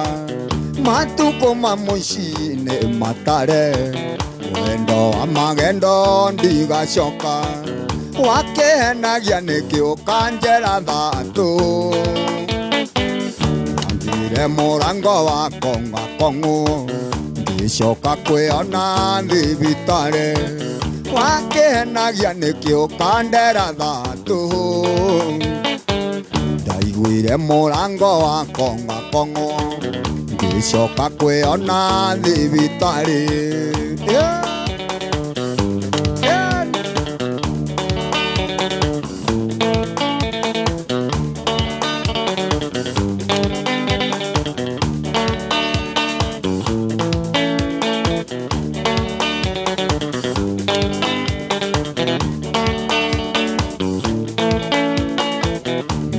Matukũ ma mũciĩ nĩ matare, wendo wa magendo ndigacoka. Wakĩhenagia nĩkĩ ũkanjĩra thatũ, ngire mũrango wa kong'a kong'ũ, ngĩcoka kwĩona thibitarĩ. Wakĩhenagia nĩkĩ ũkandera thatũ, ndaiguire mũrango wa kong'a kong'ũ, ngĩcoka kwĩona thibitarĩ. Yeah. Yeah.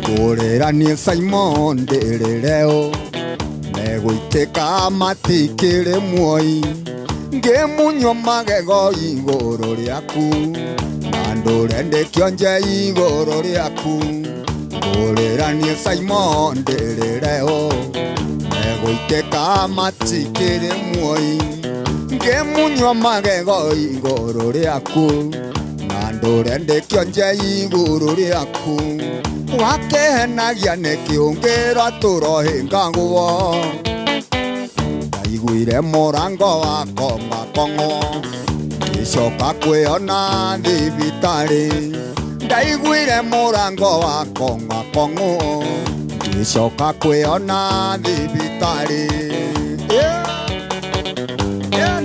Ngũrĩra niĩ Simon ndĩrĩre ũ, megũitĩka matikĩrĩ muoi. Ngĩmunywo magego igũrũ rĩaku, na ndũre ndĩkĩonje igũrũ rĩaku. Ngũrĩra niĩ Simon ndĩrĩre ũ, megũitĩka matikĩrĩ muoi. Ngĩmunywo magego igũrũ rĩaku, na ndũre ndĩkĩonje igũrũ rĩaku. Wakĩhenagia nĩkĩ ũngĩrwo tũrohĩngagwo, ndaiguire mũrango wa kong'a kong'o, ngĩcoka kwĩona thibitarĩ. Ndaiguire mũrango wa kong'a kong'o, ngĩcoka kwĩona thibitarĩ. Yeah. Yeah.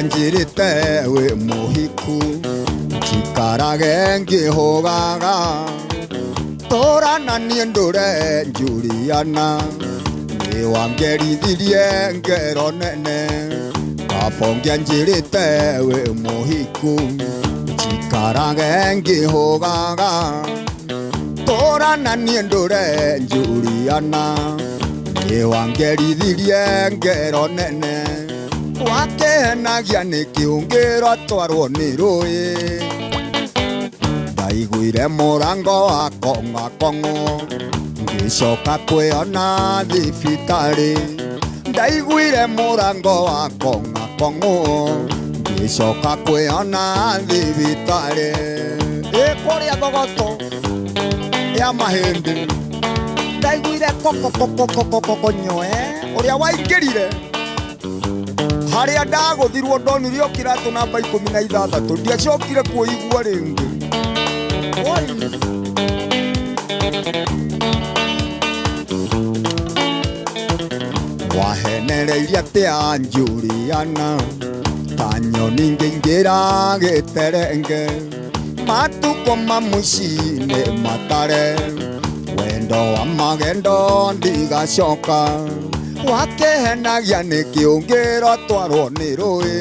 Njirite wĩ mũhiku, njikarage ngĩhũgaga. Tũra na niĩ ndũre Juliana, nĩwangerithirie ngero nene. Kabongia njĩrĩte wĩ mũhiku njikarage ngĩhũgaga tũra na niĩ ndũre Juliana nĩwangerithirie ngero nene wakenagia nĩkĩ ũngĩrwo twarwo nĩ rũĩ ndaiguire mũrango wa kong'akong'o ngĩcoka kwĩona thibitarĩ ndaiguire mũrango wa kong'akong'o ngĩcoka kwĩona thibitarĩ ĩ kũrĩa thogoto ya mahĩndĩ ndaiguire kokokokokokokonywe ũrĩa waingĩrire harĩa ndagũthirwo ndonire o kĩratũ namba 16 ndiacokire kũigua rĩngĩ. Oi. Wahenereirie atĩa Juliana ta nyoni ngĩingĩra gĩterenge matukũ ma mũciĩ-inĩ matare wendo wa magendo ndigacoka wakehenagia nĩkĩ ũngĩrwo twarwo nĩ rũĩ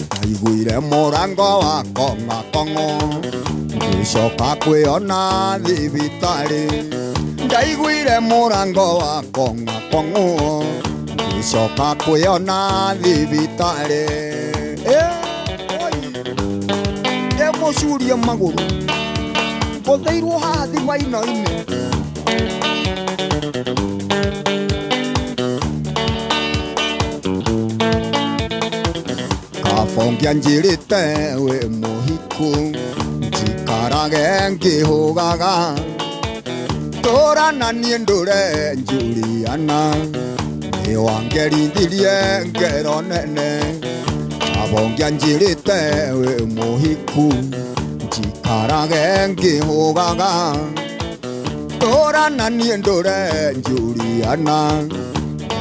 ndaiguire mũrango wa kong'akong'o ngĩcoka kwĩona thibitarĩ ndaiguire mũrango wa kong'akong'o ngĩcoka kwĩona thibitarĩ. Ndĩmũcurie magũrũ ngũthĩirwo haha thima-inĩ. Kabongia njĩrĩte wĩ mũhiku njikarage ngĩhũgaga tũra na niĩ ndũre Juliana nĩwangerithirie ngero nene Kabongia njĩrĩte wĩ mũhiku njikarage ngĩhũgaga tũra na niĩ ndũre Juliana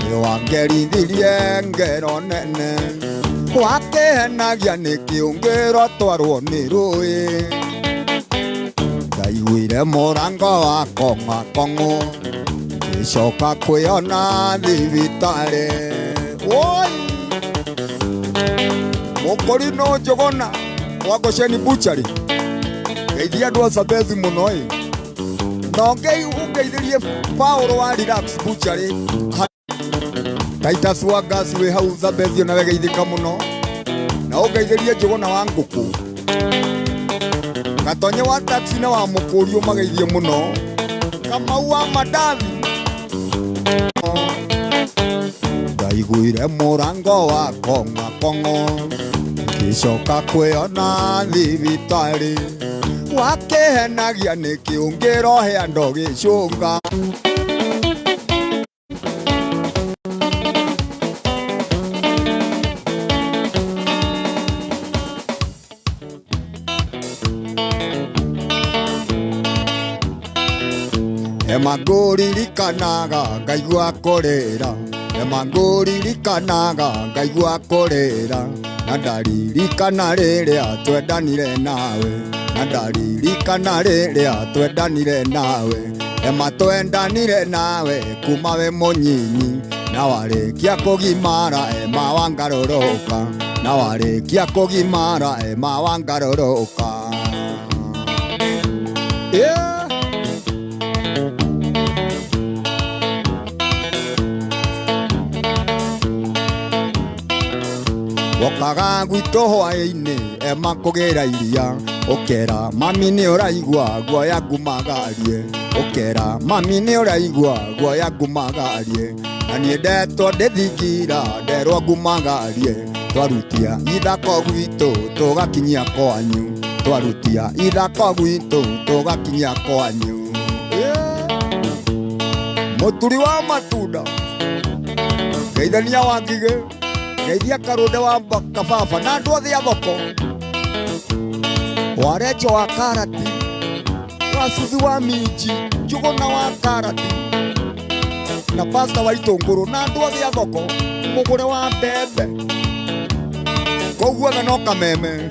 nĩwangerithirie ngero nene wakehenagia nĩkĩ ũngĩrwo twarwo nĩ rũĩ ndaiguire mũrango wa kong'akong'o ngĩcoka kwĩona thibitarĩ. Woi mũkũrinũ Njũgũna wa Gosheni Butchery ngeithia andũ a Sambethi mũno ĩ na ũngeithĩrie Paũlũ wa Relax Butchery Titus wa Gas wĩ hau Sambethi onawe geithĩka mũno na ũngeithĩrie Njũgũna wa ngũkũ Gatonye wa taxi na wa mũkũri ũmageithie mũno Kamau wa mandathi ndaiguire mũrango wa kong'akong'o ngĩcoka kwĩona thibitarĩ wakehenagia nĩkĩ ũngĩrohe andũ gĩcũnga. Ema ngũririkanaga ngaigua kũrĩra ema ngũririkanaga ngaigua kũrĩra na ndaririkana rĩrĩa twendanire nawe na ndaririkana rĩrĩa twendanire nawe ema twendanire nawe kuma we mũnyinyi na warĩkia kũgimara ema wangarũrũka na warĩkia kũgimara ema wangarũrũka. Yeah. Wokaga gwitũ hwaĩ-inĩ ema kũgĩra iria ũkera mami nĩ ũraigua guoya ngumagarie ũkera mami nĩ ũraigua guoya ngumagarie na niĩ ndetwo ndĩthingira nderwo ngumagarie twarutia ithako gwitũ tũgakinyia kwanyu twarutia ithako gwitũ tũgakinyia kwanyu. Mũturi wa matunda ngeithania wa ngigĩ ngeithia karũnde wa kababa na andũ othe a thoko warenjo wa karati wa cuthi wa minji Njũgũna wa karati na pasta wa itũngũrũ na andũ othe a thoko mũgũre wa mbembe koguo no kameme.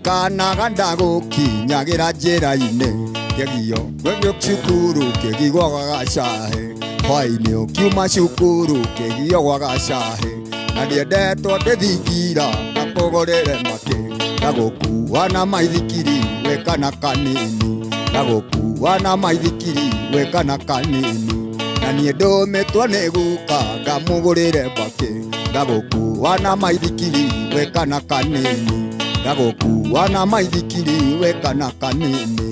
Ndirikanaga ndagũkinyagĩra njĩra-inĩ kĩgio gwĩgio cukuru kĩgigwo gwa gacahe hwaĩ-inĩ ũkiuma cukuru kĩgio gwa gacahe na ndiendetwo ndĩthingira ngakũgũrĩre makĩ ndagũkua na maithikiri wĩ kana kanini ndagũkua na maithikiri wĩ kana kanini na niĩ ndũmĩtwo nĩ guka ngamũgũrĩre mbakĩ ndagũkua na maithikiri wĩ kana kanini ndagũkua na maithikiri wĩ kana kanini.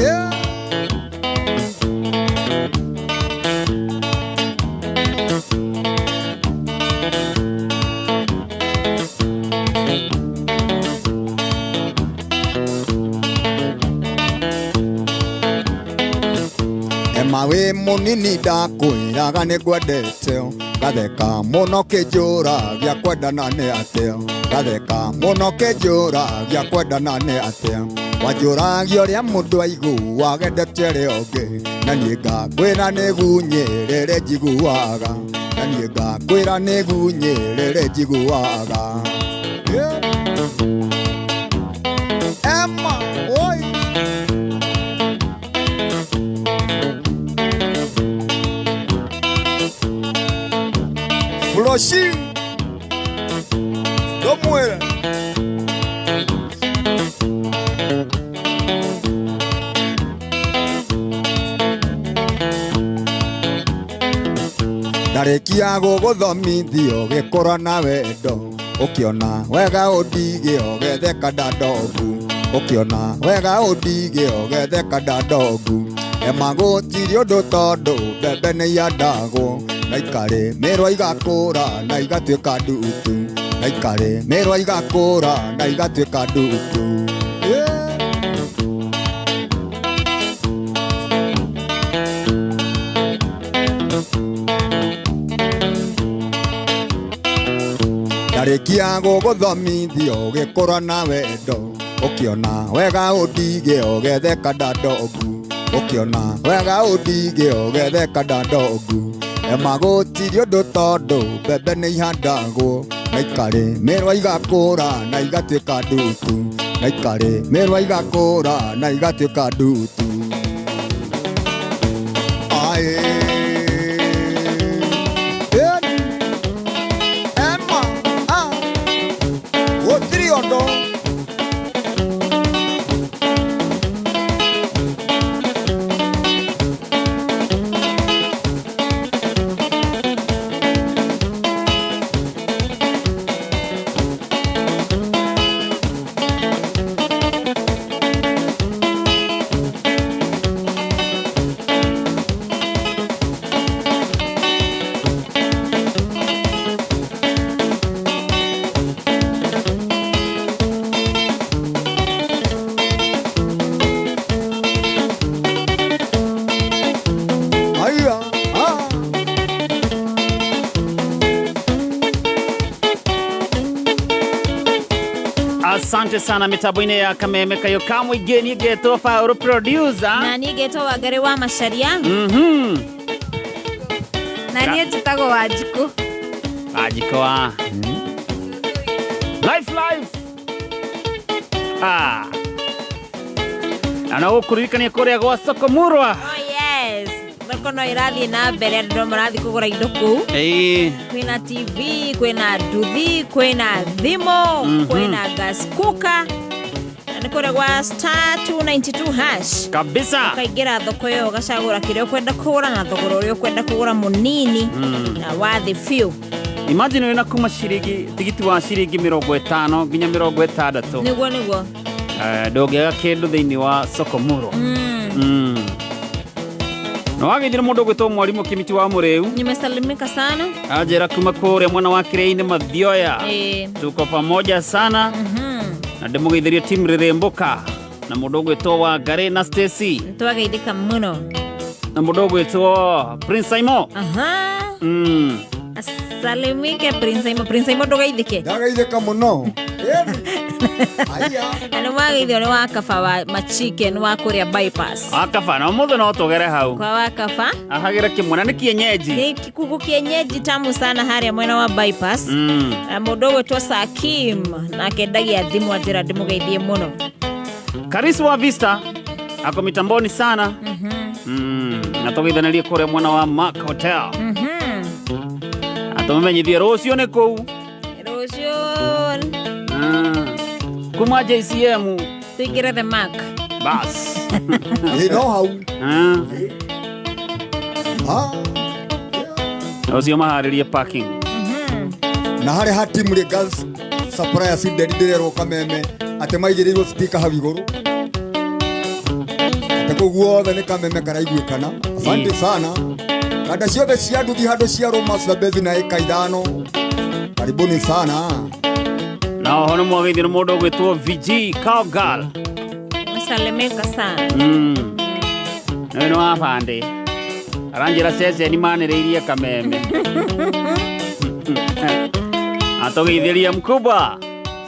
Yeah. Ema wĩ mũnini ndakwĩraga nĩ ngwendete ngatheka mũno kĩnjũra gĩa kwendana nĩ atĩa ngatheka mũno kĩnjũra gĩa kwendana nĩ atĩa wanjũragia ũrĩa mũndũ aiguaga endete ũrĩa ũngĩ na niĩ ngakwĩra nĩ gunyĩrĩre njiguaga na niĩ ngakwĩra nĩ gunyĩrĩre njiguaga. Yeah. Emma, oi. Floshi Ndũmwĩre ndarĩkia gũgũthomithio gĩkũra na wendo ũkĩona wega ũndige ũgetheka ndandogu ũkĩona wega ũndige ũgetheka ndandogu ema gũtirĩ ũndũ tondũ mbembe nĩ ihandagwo na ikarĩmĩrwo igakũra na igatuĩka ndutu na ikarĩmĩrwo igakũra na igatuĩka ndutu. Yeah. Ndarĩkia gũgũthomithio ũgĩkũra na wendo ũkĩona wega ũndige ũgetheka ndandogu ũkĩona wega ũndige ũgetheka ndandogu ema gũtirĩ ũndũ tondũ mbembe nĩ ihandagwo na ikarĩmĩrwo igakũra na igatuĩka ndutu na ikarĩmĩrwo igakũra na igatuĩka ndutu. Ae. Yeah. Emma, ah, gũtirĩ ũndũ. Aya, ah. Asante sana mitambo-inĩ ya kameme kayo kamũingĩ niĩ ngetwo Paul producer. Na niĩ ngetwo Wangari wa Macharia. Na niĩ njĩtagwo Wanjikũ. Wanjikũ wa life life. Ah. Na no gũkũririkania kũrĩa gwa Soko Murwa. Oh yes, thoko no ĩrathiĩ na mbere andũ no marathiĩ kũgũra indo kũu. Ĩĩ. Kwĩna TV, kwĩna nduthi, kwĩna thimũ, kwĩna gas cooker. Na nĩ kũrĩa gwa star 292 hash. Kabisa. Ũkaingĩra thoko ĩyo ũgacagũra kĩrĩa ũkwenda kũgũra na thogora ũrĩa ũkwenda kũgũra mũnini na wa thĩ biũ. Imagine wĩna kuma ciringi tigiti wa ciringi 50 nginya 60. Nĩguo nĩguo. Ndũngĩaga kĩndũ thĩinĩ wa Soko Murwa. Na wageithire mũndũ ũgwĩtwo mwarimũ Kĩmiti wa Mũrĩu. Nimesalimika sana. Anjĩra kuma kũrĩa mwena wa Kĩrĩainĩ Mathioya. Tuko pamoja sana. Na ndĩmũgeithĩrie team Rĩrĩmbũka na mũndũ ũgwĩtwo Wangari na Stacy Nĩtwageithĩka mũno. na mũndũ ũgwĩtwo Prince Simon. Aha. Asalimike Prince Aimo. Prince Aimo ndũgeithĩke. Ndagaithĩka mũno. Ĩni. Aya. Na nĩ wageithio nĩ wakaba wa machicken wa kũrĩa bypass. Wakaba na ũmũthĩ no tũgere hau. Kwa wakaba. Ahagĩre kĩmwe na nĩ kienyeji. Nĩ kuku kienyeji tamu sana harĩa mwena wa bypass. Na mũndũ ũgwĩtwo Sakim nake ndagia thimũ anjĩra ndĩmũgeithie mũno. Karisi wa Vista ako mitamboni sana. Na tũgeithanirie kũrĩa mwena wa Mark Hotel. Atũmenyithie rũciũ nĩ kũu. Rũciũ Kuma JCM tũingĩre the Mark. bas. Ĩ no hau. Ah. Rũciũ maharĩrie parking. Na harĩa hatimu rĩ girls supplier Sinderi ndĩrerwo kameme atĩ maigĩrĩirwo speaker hau igũrũ atĩ kũu guothe nĩ kameme karaiguĩkana. Asante sana. Kanda ciothe cia nduthi handũ cia Roma Zambezi na ĩka 5. Karibuni sana. Na oho nĩ mwageithio nĩ mũndũ ũgwĩtwo VG Cowgirl. Masalimika sana. Ũyũ nĩ wa bandĩ. Aranjĩra ceceni manĩrĩirie kameme. Atũgeithĩria mkubwa.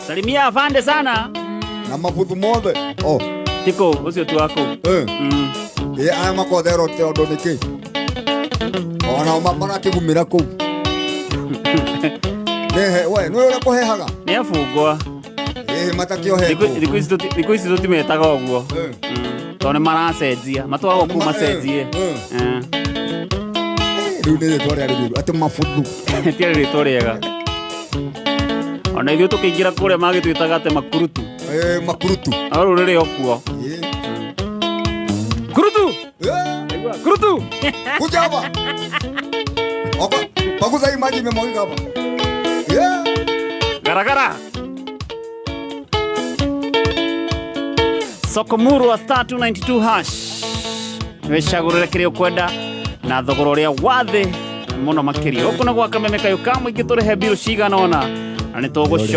Salimia afande sana. Na mabuthu mothe. Oh. Tiko ũcio tu waku. Ĩ aya makothero te ũndũ nĩkĩ? Ona marakĩgumĩra kũu. Nehe, we, nĩ ũrĩa kũhehaga? Nĩ abungwa. Ĩ matakĩohetwo. Thikũ ici tũtimetaga ũguo. Tondũ nĩ maracenjia. Matwaragwo kũu macenjie. Rĩu nĩ rĩtwa rĩarĩ rĩũru atĩ mabuthu. Tiarĩ rĩtwa rĩega. Ona ithuĩ tũkĩingĩra kũrĩa magĩtwĩtaga atĩ makurutu. Makurutu. No rũrĩrĩ o kuo. Kurutu! Kurutu! Kuja hapa. Oka, paguza hii maji imemwagika hapa. Garagara. Sokomuru wa star 292 hash. Wĩcagũrĩre kĩrĩa ũkwenda na thogora ũrĩa wa thĩ mũno makĩria. Gũkũ nĩ gwa kameme kayũ ka mũingĩ tũrĩhe mbirũ cigana ũna na nĩ tũgũcoka.